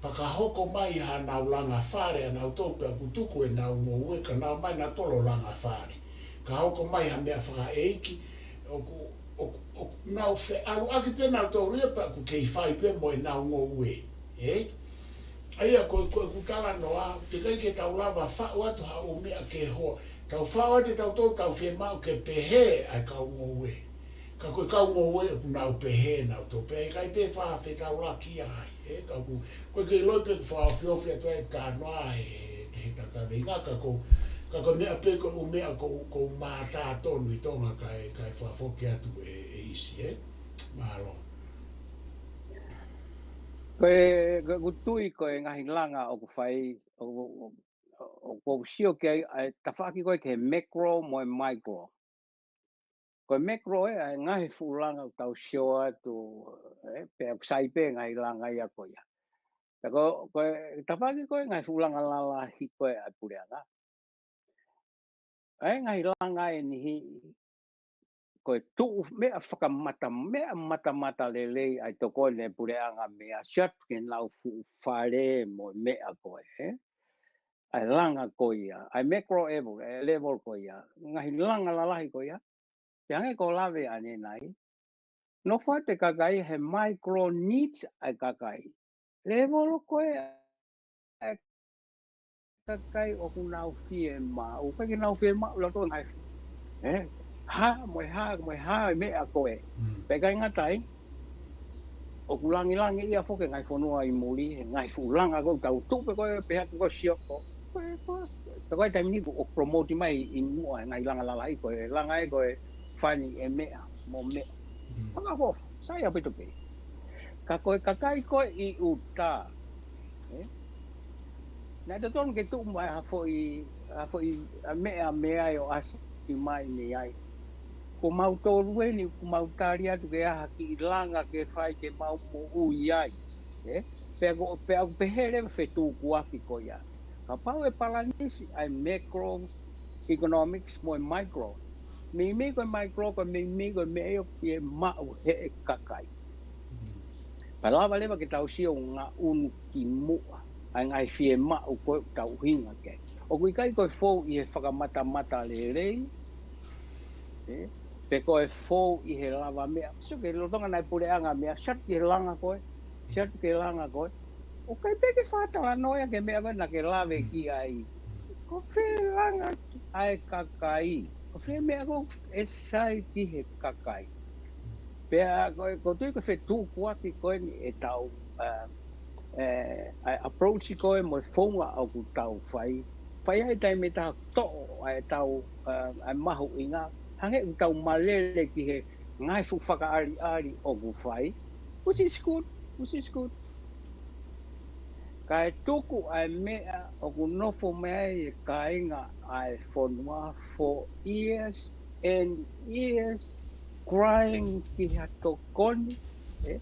pea ka hoko mai haʻanau langa fale ʻanautolu pea ʻoku tuku ʻenau ngoue ka nau ō mai nautolu ʻo langa fale. Ka hoko mai ha meʻa fakaʻeiki, ʻoku, ʻoku, ʻoku nau feʻaluʻaki pē nautolu ia pea ʻoku kei fai pē mo ʻenau ngoue. Ē? ʻA ia ko, ko ʻeku talanoa, teʻeki ai ke tau lava faʻu atu ha ʻū meʻa ki he hoa. Tau faʻu atu tautolu, tau fiemaʻu ke pehē ʻa e kau ngoue. Ka ko e kau ngoue ʻoku nau pehē nautolu pē, ʻikai pē fefetaulaki ai, ē, ka ʻoku, ko e kei ʻiloʻi pē ʻoku fakaofiofi atu ai e talanoa he, he, he takaveinga, ka ko, ka ko e meʻa pē ko e ʻū meʻa ʻoku, ʻoku ou mātā tonu ʻi Tonga kae, kae fakafoki atu ʻe, ʻe ʻIsi, ē. Mālō. Ko e, ko ʻeku tui ko e ngaahi langa ʻoku fai, ʻoku, ʻoku, ʻoku ou sio ki ai, ʻa e tafaʻaki ko ē ki he macro mo e micro. Ko e macro ē, ʻa e ngaahi fuʻu langa ʻoku tau sio atu, ē, pea ʻoku sai pē ngaahi langa ia ko ia. Pea ko, ko e tafaʻaki ko ē ngaahi fuʻu langa lalahi ko ē ʻa e puleʻanga. ʻA e ngaahi langa ʻe niʻihi, ko e tuʻu meʻa fakamata, meʻa matamatalelei ʻa e tokoni ʻa e puleʻanga mei ʻapi atu ki heʻenau fuʻu fale mo e meʻa ko ē, ē? ʻA e langa ko ia, ʻa e macro level, ʻa e level ko ia, ngaahi langa lalahi ko ia, ke hangē ko e lave ʻanenai, nofo atu e kakai he micro needs ʻa e kakai. Level ko ē ʻa e kakai ʻoku nau fiemaʻu, ʻikai ke nau fiemaʻu ʻe lautolu ngaahi, ē? Hā, mo e hā, mo e hā, e meʻa ko ē. Mm. Pea ʻikai ngata ai, ʻoku langilangiʻia foki e ngaahi fonua ʻi muli, he ngaahi fuʻu langa ko ē, tau tuʻu pē ko ē, pehē atu ko e sio ko, ko e, ko e, ko e taimi ni ʻoku promote mai ʻi muʻa e ngaahi langa lalahi ko e, langa ē ko e fani e meʻa, mo meʻa. Mm. Fakaʻofoʻofa, sai ʻaupito pē. Ka ko e kakai ko ē ʻi ʻuta, ē? Naʻe totonu ke tuʻu mai ha foʻi, ha foʻi, ʻa, meʻa mei ai ʻo ʻasi mai mei ai. Ko mautolu eni, ʻoku mau tali atu ke ʻi ai ha kiʻi langa ke fai ke mau moʻui ai. Ē? Pea ko, pea ʻoku pehē leva e fetukuaki ko ia. Kapau ʻe palanisi ʻa e macro economics mo e micro. Meimei ko e micro, ko e meimei ko e meʻa ia ʻoku fiemaʻu ʻe he kakai. Mm. Pea lava leva ke tau sio ngaʻunu ki muʻa, ʻa e ngaahi fiemaʻu ko ē ʻoku tau ʻuhinga ki ai. ʻOku ʻikai ko e fou ʻi he fakamatamatalelei, ē? Pe ko e fou ʻi he lavameʻa. Sio ki he lolotonga naʻe puleʻanga mei ʻapi atu ki he langa ko ē, ʻapi atu ki he langa ko ē. ʻOku ʻikai pē ke fakatalanoa ia ki he meʻa ko ē naʻa ke lave ki ai. Ko fē langa ʻa e kakai? Ko fē meʻa ko ē ʻe sai ki he kakai? Pea ko e, ko e tui ko e fetukuaki ko eni ʻetau, ā, ē, ʻa e approach ko ē mo e founga ʻoku tau fai. Fai ai taimi ʻe taha toʻo ʻa ʻetau, ā, ʻa e mahuʻinga. Hangē ʻoku tau malele ki he ngaahi fuʻu fakaʻaliʻali ʻoku fai. Which is good, which is good. Kae tuku ʻa e meʻa ʻoku nofo mai ai e kāinga ʻa e fonua for years and years crying ki ha tokoni, ē?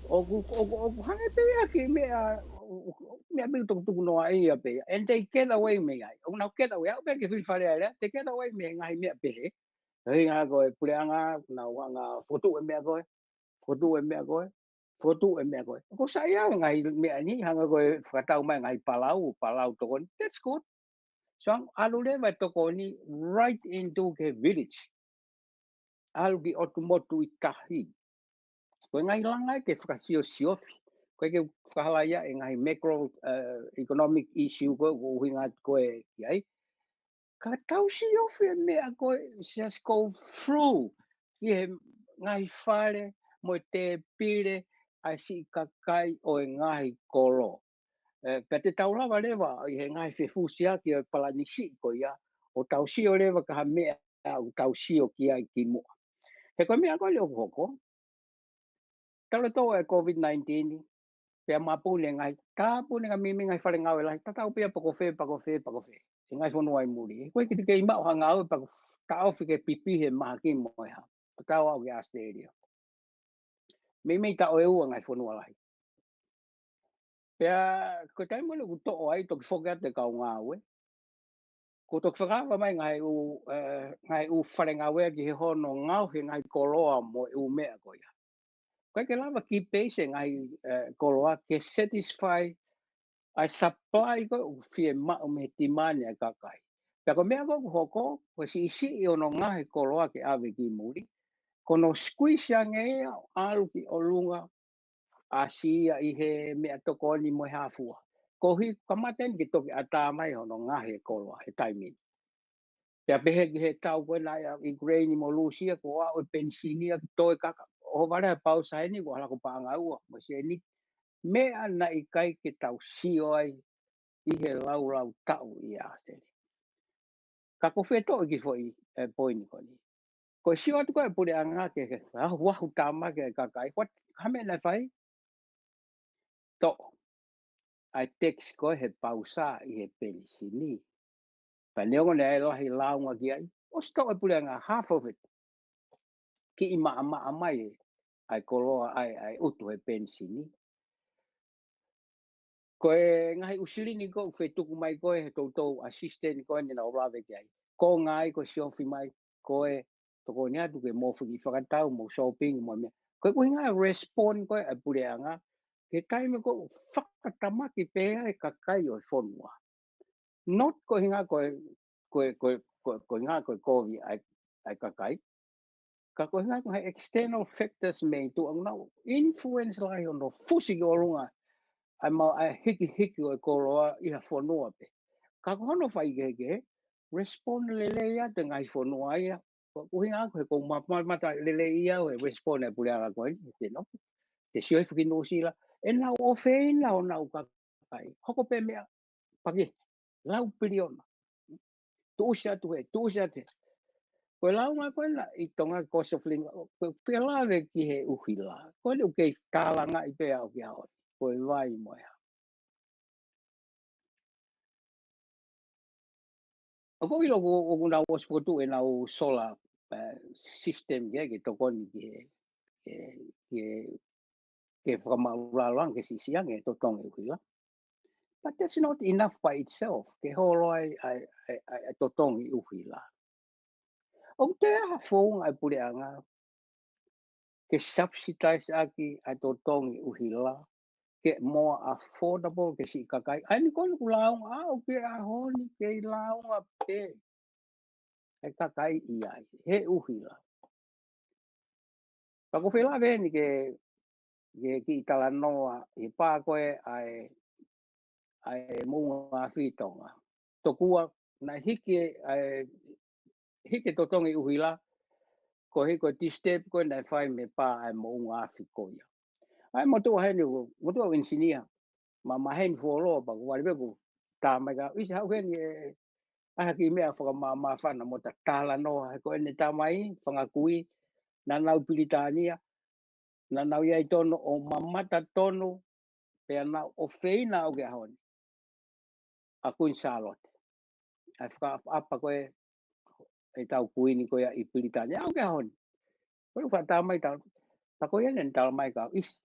ʻOku, ʻoku, ʻoku hangē pē ia ki he meʻa, ʻo, ʻo, meʻa pē ʻoku tukutuku noa ia pē ia. And they get away mei ai. ʻOku nau get away, aʻu pē ki he fili Fale Alea, they get away mei he ngaahi meʻa pehē. He hangē ko e puleʻanga, nau hanga ʻo fokotuʻu e meʻa ko ē, fokotuʻu e meʻa ko ē, fokotuʻu e meʻa ko ē. Ko e saiʻia e ngaahi meʻa ni, hangē ko e fakatau mai e ngaahi palau, palau tokoni. That's good. So, ʻalu leva e tokoni right into the village. ʻAlu ki ʻotu motu ʻi tahi. Ko e ngaahi langa ia ke fakasiosiofaki. Ko e ke fakahalaia e ngaahi macro, ā, economic issue ko ē, ʻoku ʻuhinga atu ko ē ki ai. Ka tau siofi e meʻa ko ē, just go through ki he ngaahi fale mo e tēpile ʻa e siʻi kakai ʻo e ngaahi kolo. Ē, pea te tau lava leva ʻi he ngaahi fefusiaki ʻo e palanisi ko ia, ʻo tau sio leva ki ha meʻa ʻoku tau sio ki ai kimuʻa. He ko e meʻa ko eni ʻoku hoko, talu e tō e COVID nineteen, pea mapuni e ngaahi, tāpuni e ngaahi meimei ngaahi fale ngāue lahi, tatau pē ia pe ko fē, pe ko fē, pe ko fē. E ngaahi fonua ʻi muli. Ko e kiʻi kei maʻu ha ngāue pea ko e taʻofi ke pipi he mahaki mo e hā. Tatau au ki ʻAositelēlia. Meimei taʻu ʻe ua ngaahi fonua lahi. Pea, ko e taimi ʻoku toʻo ai, toki foki atu e kau ngāue. Ko e toki fakaava mai ngaahi ʻū, ē, ngaahi ʻū fale ngāue ki he hono ngaohi e ngaahi koloa mo e ʻū meʻa ko ia. Ko e ke lava ki peisi e ngaahi, ē, koloa ke satisfy ʻa e supply ko ē ʻoku fiemaʻu mei he demand ʻa e kakai. Pea ko e meʻa ko ē ʻoku hoko, ko e siʻisiʻi hono ngaohi e koloa ke ʻave ki muli. Ko hono squeeze ange ia ʻo ʻalu ki ʻolunga ʻasi ia ʻi he meʻatokoni mo e hā fua. Koeʻuhi kamata eni ke toki ʻatā mai hono ngaohi e koloa he taimi ni. Pea pehē ki he tau ko ē naʻe ʻi Ukraine mo Lūsia, ko e aʻu e penisini ia ke toe kaka. ʻOhovale e pausa eni, ko e hala ko e paʻanga ua mo e sēniti. Meʻa naʻe ʻikai ke tau sio ai ʻi he laulau taʻu ʻi ʻAositelēlia. Ka ko e fē toʻo e kiʻi foʻi, ē, poini ko eni. Ko e sio atu ko ē puleʻanga ke, ke ahu, ahu tāmaki e kakai. What, ha meʻa naʻe fai? Toʻo ʻa e tax ko ē he pausa ʻi he penisini. Pea neongo naʻe lahi e lāunga ki ai, ʻosi toʻo e puleʻanga half of it. Kiʻi maʻamaʻa mai ʻa e koloa ʻa e, ʻa e ʻutu he penisini. Ko e ngaahi ʻū silini ko ē ʻoku fetuku mai ko ē he toutou assistance ko ē naʻa nau lave ki ai. Ko e ngaahi ko e siofi mai ko ē tokoni atu ke mo fiki fakatau mo shopping mo e meʻa. Ko e ʻuhinga e respond ko ē ʻa e puleʻanga. Ke taimi ko ē ʻoku fakatamaki pē ai e kakai ʻo e fonua. Not ko e ʻuhinga ko e, ko e, ko e, ko e, ko e ʻuhinga ko e kovi ʻa e, ʻa e kakai. Ka ko e ʻuhinga ko e external factors mei tuʻa ʻoku nau influence lahi hono fusi ki ʻolunga ʻa e mau ʻa e hikihiki ʻo e koloa ʻi ha fonua pē. Ka ko hono faikehekehe, respond lelei atu e ngaahi fonua ia. Ko e ʻuhinga ko ē he ʻoku ou ma-, ma-, mata lelei ia ʻo e respond e puleʻanga ko eni, te no. Te sio ʻi fuki Nuʻusila. ʻE nau ʻofeina honau kakai. Hoko pē meʻa, paki, lau piliona. Tuʻusi atu hē, tuʻusi atu hē. Ko e lāunga ko ena ʻi Tonga cost of living, ko e fie lave ki he ʻuhila. Ko eni ʻoku kei tālangaʻi pē au ki he ʻaho ni. Ko e vai mo e hā. ʻOku ou ʻilo ʻoku, ʻoku nau ʻosi fokotuʻu ʻenau solar, ē, system ke, ke tokoni ki he, ke, ke, ke fakamaʻulalo ange, ke siʻisiʻi ange e totongi ʻuhila. But that's not enough by itself, ke holo ai, ai, ai, ai, ai totongi ʻuhila. ʻOku toe ʻi ai ha founga ʻa e puleʻanga ke subsidize ʻaki ʻa e totongi ʻuhila, ke more affordable ki he siʻi kakai. ʻA eni ko eni ʻoku lāunga, ʻa, ʻoku ke ʻaho ni kei lāunga pē e kakai ʻi ai, he ʻuhila. Pea ʻoku ou fie lave eni ke, ke kiʻi talanoa ʻi he pā ko ē ʻa e, ʻa e moʻunga afi Tonga. Tokua naʻe hiki e, ʻa e, hiki e totongi ʻuhila, koeʻuhi ko e disturb ko ē naʻe fai mei he pā ʻa e moʻunga afi ko ia. ʻA e motuʻa heni, motuʻa ʻenisinia. Mamahi heni fuoloa pea kuo vale pē kuo tā mai ka, ʻIsi, haʻu heni ē, ʻai ha kiʻi meʻa fakamāmāfana mo ta talanoa, he ko ʻene tamai, fanga kui, naʻa nau Pilitānia, naʻa nau ʻi ai tonu ʻo mamata tonu, pea nau ʻofeina aʻu ki he ʻaho ni ʻa Kuini Sālote. ʻA e fakaʻapaʻapa ko ē ʻetau kuini ko ia ʻi Pilitānia aʻu ki he ʻaho ni. Ko e ʻuhi faʻa tā mai ta, ta ko ia naʻe tala mai ka, ʻIsi,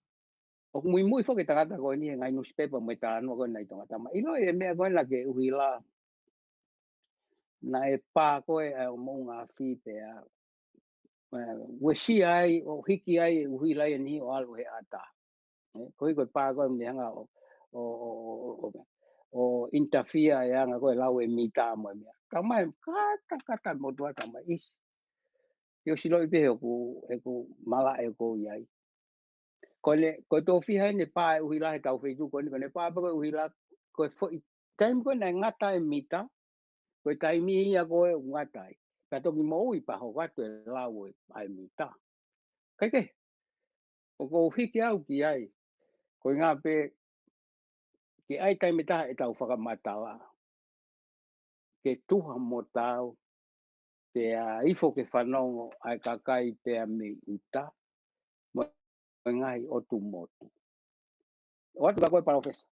ʻoku muimui foki e tangata ko eni he ngaahi nusipepa mo e talanoa ko ē naʻe ʻi Tonga, tā mai. ʻIlo e meʻa ko ena ki he ʻuhila. Naʻe pā ko ē ʻa e moʻunga afi pea, ē, uesia ai, ʻo hiki ai e ʻuhila ia ni ʻo ʻalu he ʻatā. Ē, koeʻuhi ko e pā ko ē ne hanga ʻo, ʻo, ʻo, ʻo, ʻo, ʻo interfere e anga ko ē lau e mita mo e meʻa. Tā mai, katakata motuʻa tā mai, ʻIsi. ʻIo, ʻosi ʻiloʻi pē ʻoku, ʻoku malaʻe ʻoku ou ʻi ai. Ko ʻene, ko e tō fiha ʻene pā e ʻuhila he taʻu fitu ko eni, ko ʻene pā pē ko e ʻuhila, ko e foʻi taimi ko ē naʻe ngata e mita, ko e taimi ia ko ē ʻoku ngata ai. Pea toki moʻui pea hoko atu e lau ʻa e mita. Kae kehe, ʻoku ou hiki au ki ai, ko e ʻuhinga pē ke ʻai taimi ʻe taha ʻetau fakamatala. Ke tuha mo tau, pea ifo ke fanongo ʻa e kakai pea mei ʻuta, mo e ngaahi ʻotu motu. ʻOatu ka ko e palōfesa.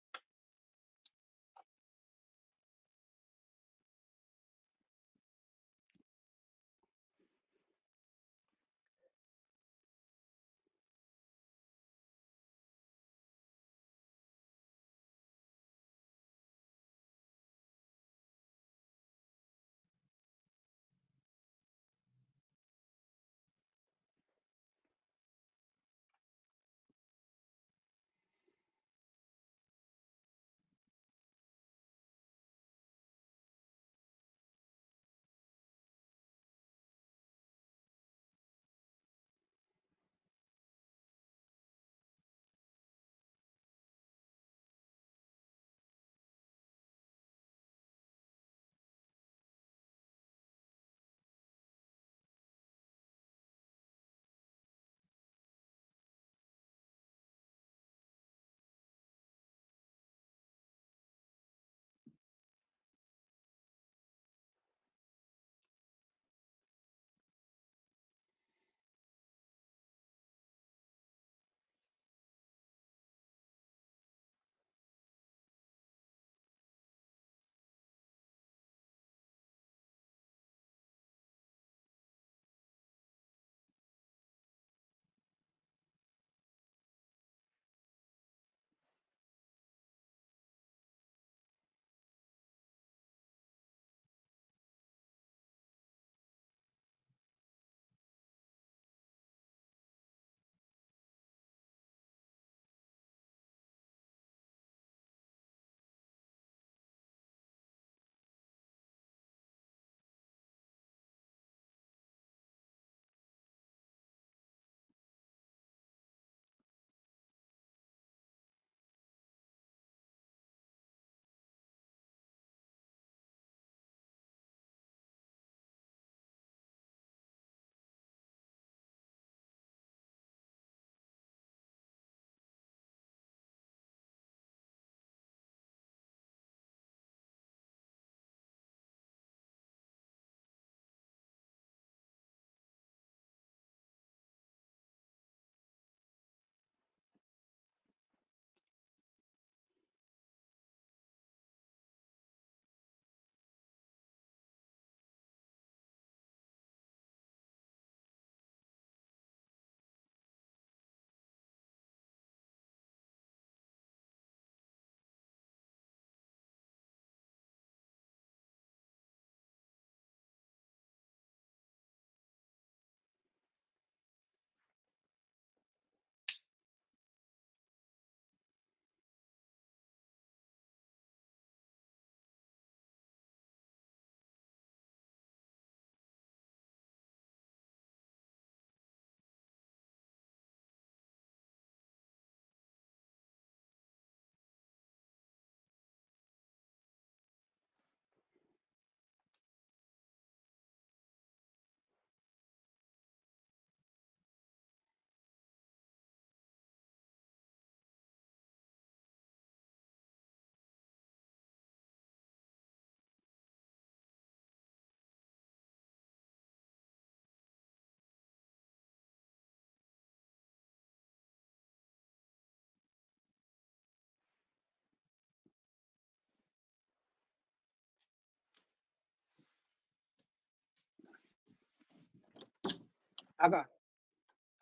ʻAka,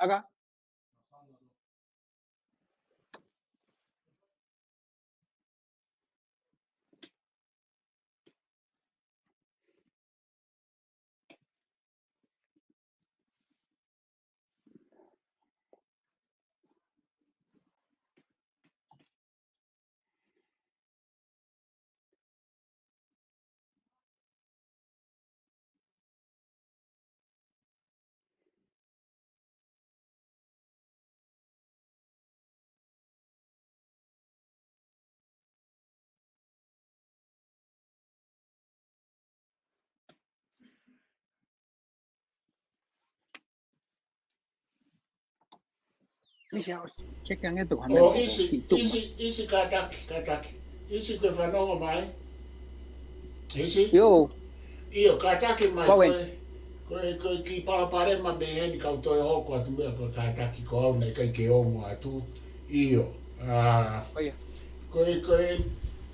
ʻaka. Misa, check ange tu. ʻO ʻIsi, ʻIsi, ʻIsi kātaki, kātaki. ʻIsi, ko e fanongo mai. ʻIsi? ʻIo. ʻIo, kātaki mai. Ko e, ko e kiʻi palopalema mei heni kau toe hoko atu meʻa ko e kātaki ko au naʻe ʻikai ke ongo atu. ʻIo. ʻA, ko e, ko e, ko e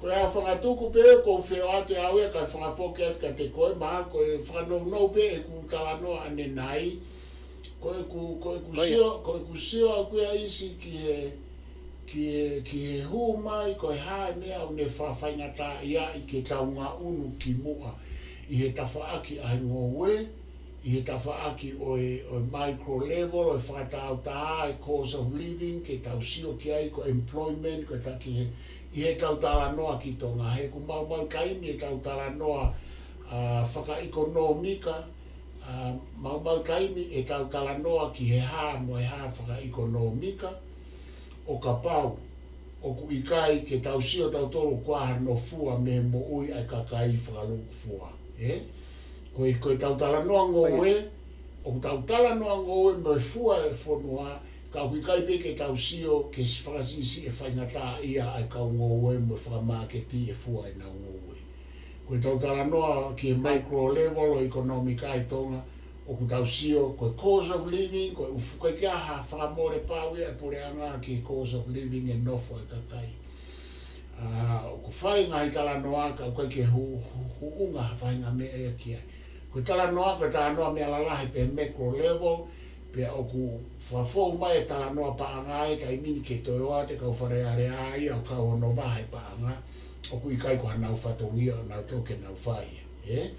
ʻa e fanga tuku pē ʻoku ou fie ʻoatu ʻe au ia kae fakafoki atu kiate koe, mahalo ko e fakanounou pē ʻeku talanoa ʻanenai. Ko ʻeku, ko ʻeku sio, ko ʻeku sio ʻaʻaku ia ʻIsi ki he, ki he, ki he hū mai, ko e hā e meʻa ʻoku ne faʻa faingataʻaʻia ai ke tau ngaʻunu ki muʻa ʻi he tafaʻaki ʻa e ngoue, ʻi he tafaʻaki ʻo e, ʻo e micro level, ʻo e fakataautaha, e cost of living, ke tau sio ki ai, ko e employment, ko e taki he, ʻi heʻetau talanoa ki Tonga, he ʻoku maumau taimi ʻetau talanoa, ʻa, fakaʻekonōmika, ʻa, maumau taimi ʻetau talanoa ki he hā mo e hā fakaʻekonōmika, ʻo kapau ʻoku ʻikai ke tau sio tautolu ko e hā hano fua mei he moʻui ʻa e kakai fakalūkufua. ʻE? Ko e, ko ʻetau talanoa ngoue, ʻoku tau talanoa ngoue mo e fua e fonua, ka ʻoku ʻikai pē ke tau sio ke si-, fakasiʻisiʻi e faingataʻaʻia ʻa e kau ngoue mo e fakamāketi e fua ʻenau ngoue. Ko ʻetau talanoa ki he micro level ʻo e ʻekonōmika ʻi Tonga, ʻoku tau sio, ko e cost of living, ko e ʻufu, ʻikai ke ʻi ai ha fakamole pau ia ʻa e puleʻanga ki he cost of living e nofo e kakai. ʻA, ʻoku fai ngaahi talanoa ka ʻoku ʻikai ke hu-, hu-, huʻunga ha faʻahinga meʻa ia ki ai. Ko e talanoa, ko e talanoa meʻa lalahi pē micro level, pea ʻoku fafou mai e talanoa paʻanga he taimi ni ke toe ʻoatu e kau Fale Alea ia ʻo kau hono vahe paʻanga, ʻoku ʻikai ko hanau fatongia ʻo nau toki nau fai ia, ʻe?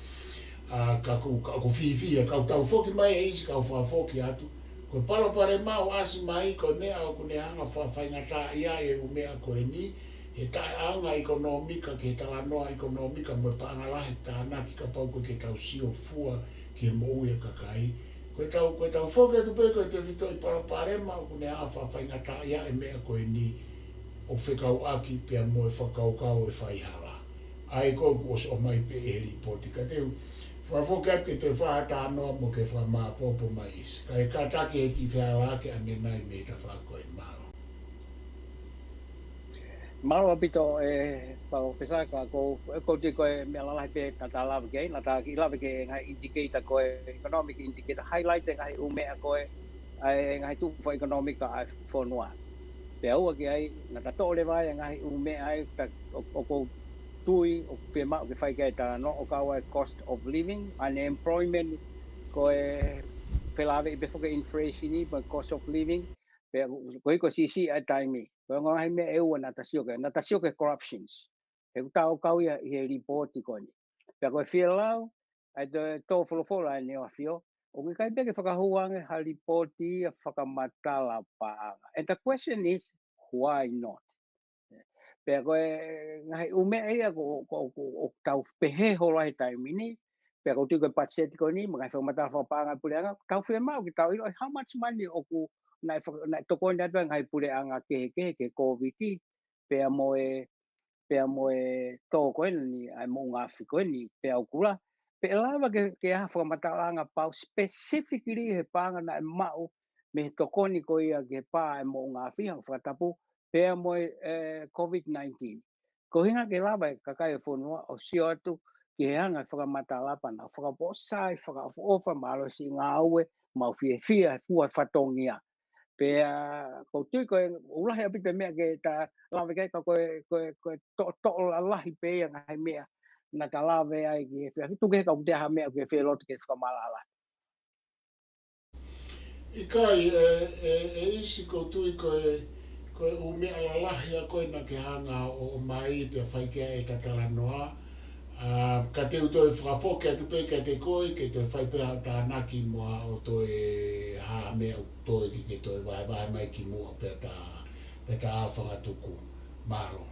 ʻA, ka ʻoku, ka ʻoku fiefia, ka ʻoku tau foki mai ʻe ʻIsi, ka ʻoku fakafoki atu. Ko e palopalema ʻoku ʻasi mai, ko e meʻa ʻoku ne hanga faʻa faingataʻaʻia e ʻū meʻa ko eni, he taʻeʻaonga ʻekonōmika, ki he talanoa ʻekonōmika mo e paʻanga lahi tānaki kapau ʻoku ʻikai ke tau sio fua ki he moʻui e kakai. Ko ʻetau, ko ʻetau foki atu pē ko e tefitoʻi palopalema ʻoku ne hanga faʻa faingataʻaʻia e meʻa ko eni ʻoku fekauʻaki pea mo e fakakaukau e faihala. ʻA ia ko ē kuo ʻosi ʻomai pē ʻe he lipooti ka te u fakafoki atu ke toe fai ha talanoa mo ke fakamāopoopo mai ʻIsi. Kae kātaki he kiʻi fehālaaki ʻanenai mei he tafaʻaki ko eni, mālō. Mālō ʻaupito ē Palōfesa, ka ko, ʻoku ou tui ko e meʻa lalahi pē naʻa ta lave ki ai, naʻa ta kiʻi lave ki he ngaahi indicator ko e economic indicator, highlight e ngaahi ʻū meʻa ko ē, ʻa e ngaahi tuʻu fakaʻekonōmika ʻa e fonua. Pea ua ki ai, naʻa ta toʻo leva ai e ngaahi ʻū meʻa ai, ta, ʻo, ʻoku ou tui, ʻoku fiemaʻu ke fai ki ai e talanoa, ʻo kau ai e cost of living, unemployment, ko e felāveʻi pē foki e inflation ʻi, pe cost of living, pea ko, ko e hiko siʻisiʻi ʻa e taimi. Ko e ngaahi meʻa ʻe ua naʻa ta sio ki ai, naʻa ta sio ki he corruptions. He ʻoku tau kau ia ʻi he lipooti ko eni. Pea ko e fielau, ʻa e tō, tō folofola ʻa ʻEne ʻAfio, ʻoku ʻikai pē ke fakahū ange ha lipooti ia fakamatala paʻanga. And the question is, why not? Pea ko e ngaahi ʻū meʻa ia ko, ko, ko, ʻoku tau pehē holo ai he taimi ni, pea ʻoku ou tui ko e patiseti ko eni, mo e ngaahi fakamatala fakapaʻanga ʻa e puleʻanga, ʻoku tau fiemaʻu ke tau ʻilo, how much money ʻoku naʻe faka-, naʻe tokoni atu ai e ngaahi puleʻanga kehekehe ki he Covid, pea mo e, pea mo e tō ko eni, ʻa e moʻunga afi ko eni, pea ʻoku la, pe ʻe lava ke, ke ʻi ai ha fakamatalaʻanga pau specifically he paʻanga naʻe maʻu mei he tokoni ko ia ki he pā ʻa e moʻunga afi, hanga ʻo fakatapu, pea mo e, ʻe, Covid nineteen. Ko e ʻuhinga ke lava e kakai e fonua ʻo sio atu ki he anga e fakamatala pea nau fakaposa ai, fakaʻofoʻofa, mālō siʻi ngāue, mau fiefia he fua e fatongia. Pea ʻoku ou tui ko e ʻoku lahi ʻaupito e meʻa ke ta lave ki ai ka ko e, ko e, ko e toʻo, toʻo lalahi pē ia ngaahi meʻa naʻa ta lave ai ki he fia. Tuku kehe ka ʻoku toe ʻi ai ha meʻa ke fie loto ke fakamaʻalaʻala. ʻIkai, ʻe, ʻe, ʻe ʻIsi, ʻoku ou tui ko e, ko e ʻū meʻa lalahi ia ko ē naʻa ke hanga ʻo, ʻomai pea fai ki ai ʻeta talanoa. ʻA, ka te u toe fakafoki atu pē kiate koe, ke toe fai pē haʻo tānaki mo haʻo toe hā meʻa ʻoku toe ke, ke toe vahevahe mai kimuʻa pea ta, pea ta fangatuku. Mālō.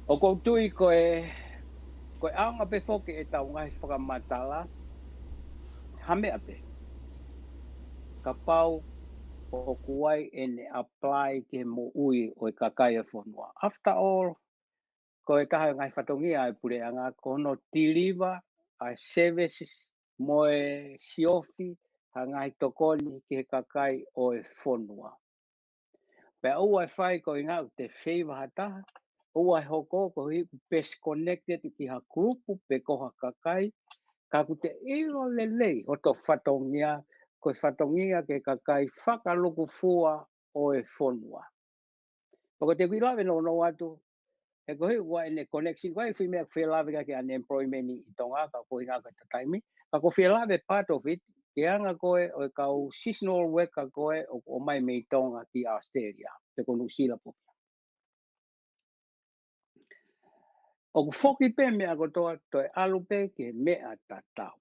ʻOku ou tui ko e, ko e ʻaonga pē foki ʻetau ngaahi fakamatala, ha meʻa pē. Kapau ʻoku ʻi ai ʻene apply ki he moʻui ʻo e kakai ʻo e fonua. After all, ko e taha ʻo e ngaahi fatongia ʻa e puleʻanga, ko hono deliver ʻa e services mo e siofi ha ngaahi tokoni ki he kakai ʻo e fonua. Pea ʻoua ʻe fai ko e ʻuhinga ʻoku te favour ha taha, ʻoua ʻe hoko ko e ʻuhi ʻoku best connected ki ha group pe ko ha kakai, ka ʻoku te ʻilo lelei hoto fatongia, ko e fatongia ki he kakai fakalukufua ʻo e fonua. Pea ko e te u kiʻi lave nounou atu, he ko e ʻuhi ʻoku ʻi ai ʻene connection, ʻoku ʻi ai e foʻi meʻa ʻoku fie lave ki ai ki he unemployment ʻi Tonga, ka ko e ʻuhinga ko e taimi. Ka ʻoku ou fie lave part of it, ki he anga ko ē ʻo e kau seasonal worker ko ē ʻoku ʻomai mei Tonga ki Australia, pe ko Nuʻusila pē. ʻOku foki pē meʻa kotoa toe ʻalu pē ki he meʻa tatau.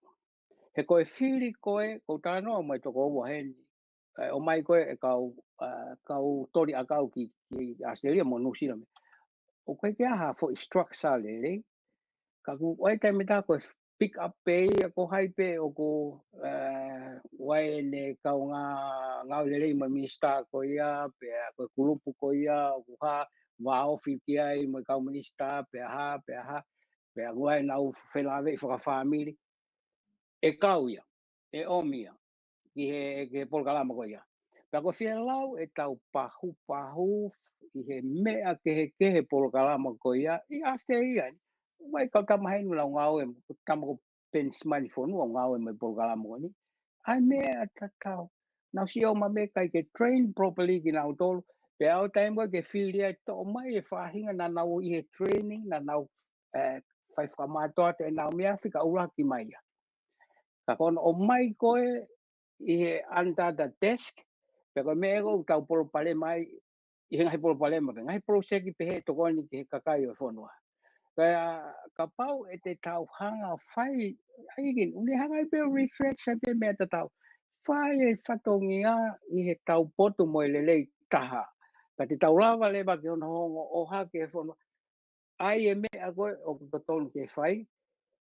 He ko e fili ko ē, ʻoku ou talanoa mo e toko ua heni, ʻe, ʻomai ko ē e kau, ʻa, kau toli ʻakau ki, ki Australia mo Nuʻusila mei. ʻOku ʻikai ke ʻi ai ha foʻi structure lelei. Ka ʻoku ʻi ai e taimi ʻe taha ko e pick up pē ia ko hai pē ʻoku, ʻe, ʻi ai ʻene kaungā ngāue lelei mo e minisitā ko ia, pea ko e kulupu ko ia, ʻoku hā, vāofi ki ai mo e kau minisitā, pea hā, pea hā, pea ʻoku ʻi ai ʻenau felāveʻi fakafāmili. ʻE kau ia, ʻe ʻomi ia ki he, ki he polokalama ko ia. Pea ʻoku ou fie lau ʻetau pahupahu ʻi he meʻa kehekehe polokalama ko ia ʻi Australia ni. ʻOku ʻi ai e kau tama heni ʻoku nau ngāue, ko e tama ko Penisimani Fonua ʻoku ngāue mo e polokalama ko eni. ʻA e meʻa tatau. Nau sio mai pē ʻikai ke train properly kinautolu. Pea ʻi he taimi ko ē ke fili ai, toʻo mai e faʻahinga naʻa nau ʻi he training, naʻa nau, ʻe, fai fakamātoato ʻenau meʻa fika ʻuluaki mai ia. Ka ko hono ʻomai ko ē ʻi he under the desk, pea ko e meʻa ʻoku tau palopalema ai, ʻi he ngaahi palopalema pē, ngaahi project pehē ʻe tokoni ki he kakai ʻo e fonua. Ka, kapau ʻe te tau hanga ʻo fai, ʻai ke, ʻoku ne hanga ai pē ʻo reflect, sai pē meʻa tatau. Fai e fatongia ʻi he tau potu mo e lelei taha. Ka te tau lava leva ke hono hongo ʻo hake e fonua. ʻA ia e meʻa ko ē ʻoku totonu ke fai,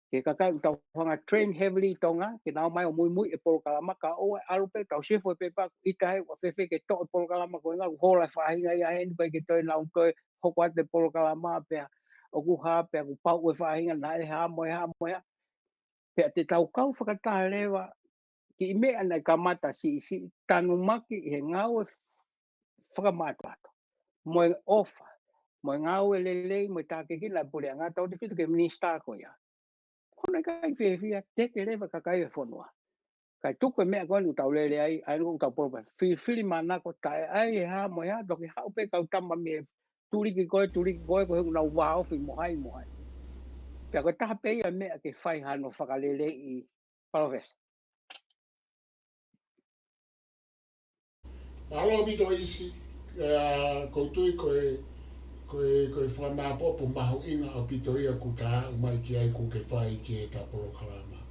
ki he kakai ʻoku tau hanga train heavily ʻi Tonga, ke nau ōmai ʻo muimui e polokalama, ka ʻoua ʻe ʻalu pē, tau sefo e pepa, ʻita he ʻoku fēfē ke toʻo e polokalama ko e ʻuhinga ʻoku hola e faʻahinga ia heni, ʻikai ke toe nau toe hoko atu e polokalama pea ʻoku hā pea ʻoku pau e faʻahinga naʻe hā mo e hā mo e hā. Pea te tau kau fakataha leva ki he meʻa naʻe kamata siʻisiʻi, tanumaki ʻi he ngāue fakamātoato, mo e ʻofa, mo e ngāue lelei, mo e tākiekina e puleʻanga, tautautefito ki he minisitā ko ia. Ko hono ʻikai fiefia, teke leva e kakai ʻo e fonua. Kae tuku e meʻa ko eni ʻoku tau lele ai, ʻa eni ʻoku tau polopa, filifili manako, taʻe ʻai e hā mo e hā, toki haʻu pē kau tama mei he tuliki ko ē, tuliki ko ē, ko e ʻuhinga ʻoku nau vāofi mo hai mo hai. Pea ko e taha pē ia e meʻa ke fai hano fakaleleiʻi, Palōfesa. Mālō ʻaupito ʻIsi, ʻa, ʻoku ou tui ko e, ko e, ko e fakamāpopo mahuʻinga ʻaupito ia ʻoku ta aʻu mai ki ai ʻoku ke fai ki heʻeta polokalama.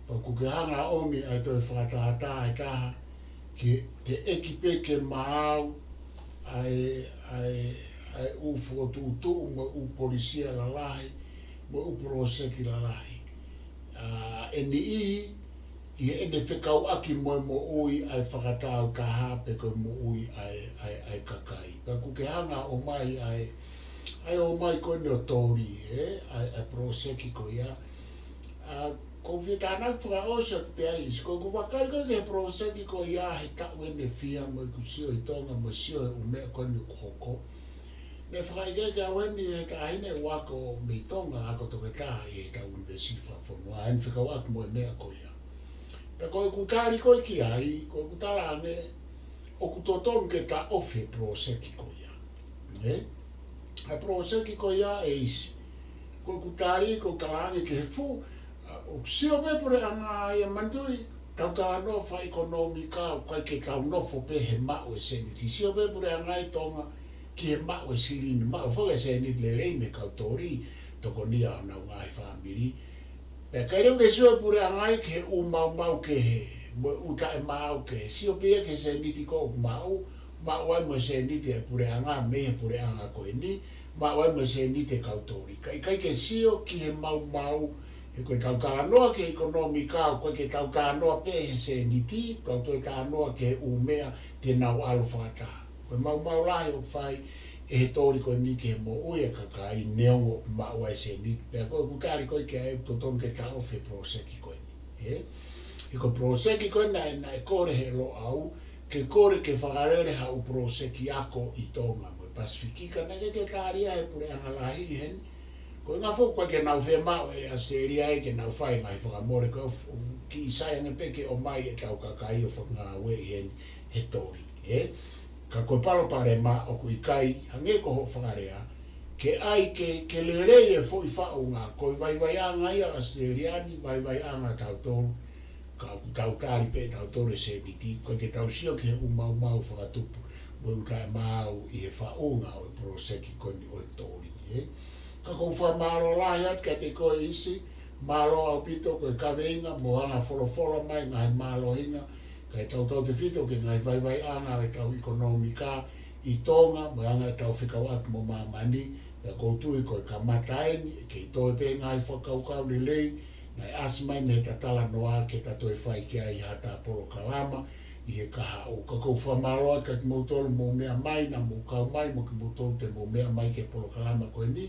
Pea ʻoku ke hanga ʻo ʻomi ʻa e toe fakatātā ʻe taha, ke teʻeki pē ke maau ʻa e, ʻa e, ʻa e ʻū fokotuʻutuʻu mo e ʻū polisi lalahi, mo e ʻū poloseki lalahi. ʻA, ʻe niʻihi, ʻi heʻene fekauʻaki mo e moʻui ʻa e fakataautaha pe ko e moʻui ʻa e, ʻa e, ʻa e kakai. Pea ʻoku ke hanga ʻo ʻomai ʻa e, ʻa e ʻomai ko eni ʻo toli, ē, ʻa e, ʻa e poloseki ko ia. ʻA, ʻoku ou fie tānaki fakaʻosi atu pē ʻa ʻIsi, ʻoku ou vakai ko ē ki he poloseki ko ia he taʻu ʻe fiha mo ʻeku sio ʻi Tonga mo e sio he ʻū meʻa ko eni ʻoku hoko. Naʻe fakaʻekeʻeke au heni ʻe he taʻahine ʻoku ako mei Tonga, ako toketā ʻi heʻetau ʻunivēsiti fakafonua, ʻa eni fekauʻaki mo e meʻa ko ia. Pea ko ʻeku tali ko ē ki ai, ko ʻeku talaange, ʻoku totonu ke taʻofi e poloseki ko ia. Ē? ʻA e poloseki ko ia ʻe ʻIsi. Ko ʻeku tali, ko ʻeku talaange ki he fuʻu, ʻa, ʻoku sio pē puleʻanga ia manatuʻi, Tau talanoa fakaʻekonōmika, ʻoku ʻikai ke tau nofo pē he maʻu e sēniti. Sio pē puleʻanga ʻi Tonga ki he maʻu e silini, maʻu foki e sēniti lelei mei he kau toli, tokonia honau ngaahi fāmili. Pea ʻikai leva ke sio e puleʻanga ki he ʻū maumau kehe, mo e ʻū taʻemaau kehe. Sio pē ia ki he sēniti ko ē ʻoku maʻu, maʻu ai mo e sēniti e puleʻanga, mei he puleʻanga ko eni, maʻu ai mo e sēniti e kau toli. Ka ʻikai ke sio ki he maumau, he ko e tau talanoa ki he ʻekonōmika, ʻoku ʻikai ke tau talanoa pē he sēniti, tau toe talanoa ki he ʻū meʻa te nau ʻalu fakataha. Ko e maumau lahi ʻoku fai ʻe he toli ko eni ki he moʻui e kakai neongo maʻu ai e sēniti. Pea ko ʻeku tali ko ē ki ai, ʻoku totonu ke taʻofi e poloseki ko eni. Ē? He ko e poloseki ko ē naʻe, naʻe kole ʻe he Loʻau, ke kole ke fakalele ha ʻū poloseki ako ʻi Tonga mo e Pasifiki, ka naʻe ʻikai ke tali ia ʻe he puleʻanga lahi heni. Ko e ngaahi foʻi ko ē ke nau fiemaʻu ʻe ʻAositelēlia ai ke nau fai ngaahi fakamole, ko e f-, kiʻi sai ange pē ke ʻomai ʻetau kakai ʻo fakangāueʻi heni he toli, ē? Ka ko e palopalema ʻoku ʻikai, hangē ko hoʻo fakalea, ke ʻai ke, ke lelei e foʻi faʻunga, ko e vaivaiʻanga ia ʻa ʻAositelēlia ni, vaivaiʻanga tautolu, ka ʻoku tau tali pē tautolu e sēniti, ʻikai ke tau sio ki he ʻū maumau fakatupu, mo e ʻū taʻemaau ʻi he faʻunga ʻo e poloseki ko eni ʻo e toli, ē? Ka ʻoku ou fakamālō lahi atu kiate koe ʻIsi, mālō ʻaupito ko e kaveinga mo e anga folofola mai, ngaahi mālohinga, kae tautautefito ki he ngaahi vaivaiʻanga ʻo ʻetau ʻekonōmika ʻi Tonga, mo e anga ʻetau fekauʻaki mo māmani, pea ʻoku ou tui ko e kamata eni, ʻe kei toe pē ngaahi fakakaukau lelei, naʻe ʻasi mai mei heʻeta talanoa ke ta toe fai ki ai haʻata polokalama ʻi he kahaʻu. Ka ʻoku ou fakamālō atu kiate kimoutolu mou meʻa mai, naʻa mou kau mai, mo kimoutolu te mou meʻa mai ki he polokalama ko eni,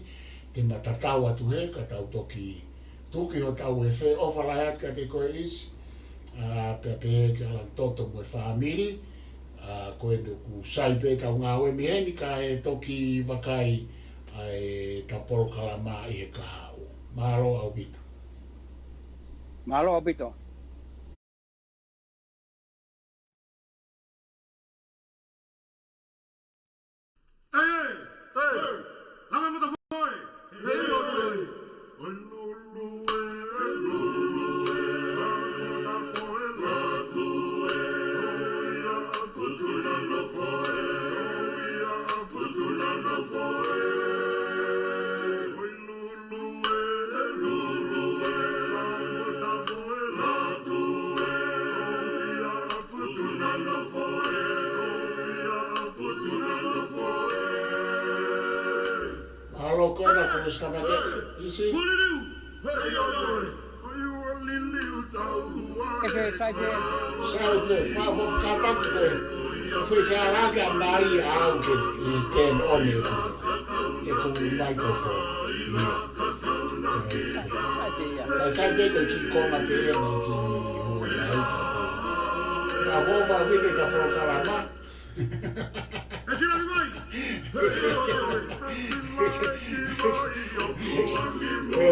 te ma tatau atu hē, ka tau toki tuki hotau efe, ʻofa lahi atu kiate koe ʻIsi, ā, pea pehē kia Langitoto mo e fāmili, ā, ko eni ʻoku sai pē ʻetau ngāue mei heni kae toki vakai ʻa ʻeta polokalama ʻi he kahaʻu. Mālō ʻaupito. Mālō ʻaupito. Mālō koe na ko Mister Mate, ʻIsi. Sai pē, fakamolemole kātaki koe. Fai ke ala ke ʻanai au ke ʻi ten on ʻeku, ʻeku microphone. ʻIo. Sai pē ko e kiʻi konga pē ia naʻe kiʻi hū ai ka ko. Ka ʻoku ou fakaʻuhinga ka polokalama. Ē,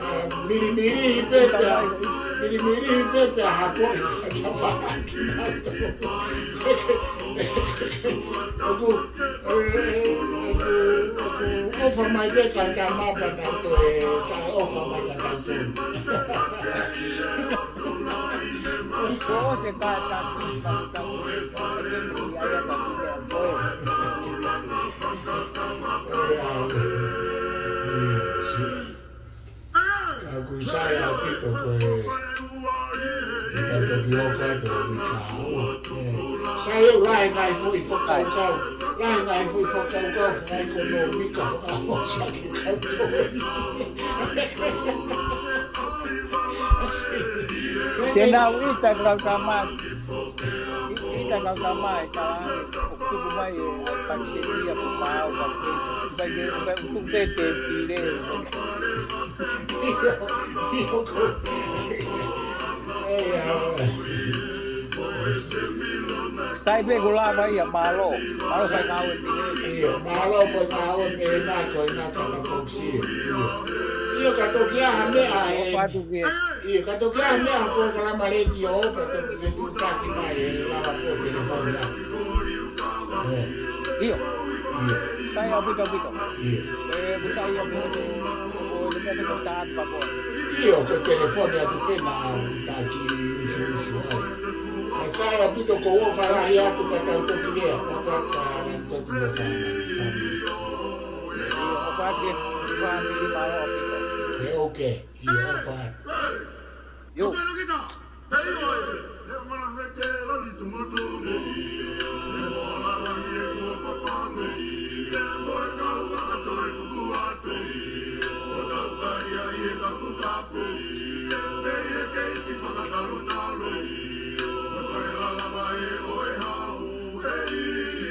ā, milimili pē pea, milimili pē pea hako i ka ta fahaki na to. ʻOku, ē, ʻoku, ʻoku ʻofa mai pē ka ta mapa na to e, ta ʻofa mai ka ta to. Ko e kātaki, kātaki, ia, ia, kātaki, ia, ko e. ʻA ia ko e sai ʻaupito ko e, ʻi he tau toki hoko atu ʻi he uike kahaʻu. Ē, sai ʻoku lahi e ngaahi foʻi fakakaukau, lahi e ngaahi foʻi fakakaukau, fakaʻekonōmika, fakaʻosi ʻaki e kau toli. Ke nau ʻita e kau tama. ʻI, ʻita e kau tama e kala, ʻoku tuku mai e, ʻa e pakiseti ia ko e pao, pakiseti, ʻikai ke, ʻikai ke tuku pē ke pile. ʻIo, ʻio ko. ʻE, ʻa. Sai pē ko e lava ia, mālō. Mālō fai ngāue mei heni. ʻIo, mālō fai ngāue mei heni ko e ngā kata pokisi. ʻIo. ʻIo, ka toki ʻi ai ha meʻa ē. Patu ke. ʻIo, ka toki ʻi ai ha meʻa polokalama letiō, ka toki fetuʻutaki mai ʻe lava pē telefoni ā. ʻIo. ʻIo. ʻIo. Sai ʻaupito, ʻaupito. ʻIo. Ē, ʻoku sai ʻaupito. ʻO, ʻo, ʻo, ʻo, ʻo, ʻo, ʻo, ʻo, ʻo, ʻo, ʻIo, ko e telefoni atu pē naʻa ta kiʻi usuusu ai. Kae sai ʻaupito, ko e ʻofa lahi atu ka tau toki lea, ʻofa atu ka tau toki ʻofa atu. ʻIo, ʻofa atu ki he fāmili, mālō ʻaupito. He ʻoku, ʻio, ʻofa atu. ʻIo.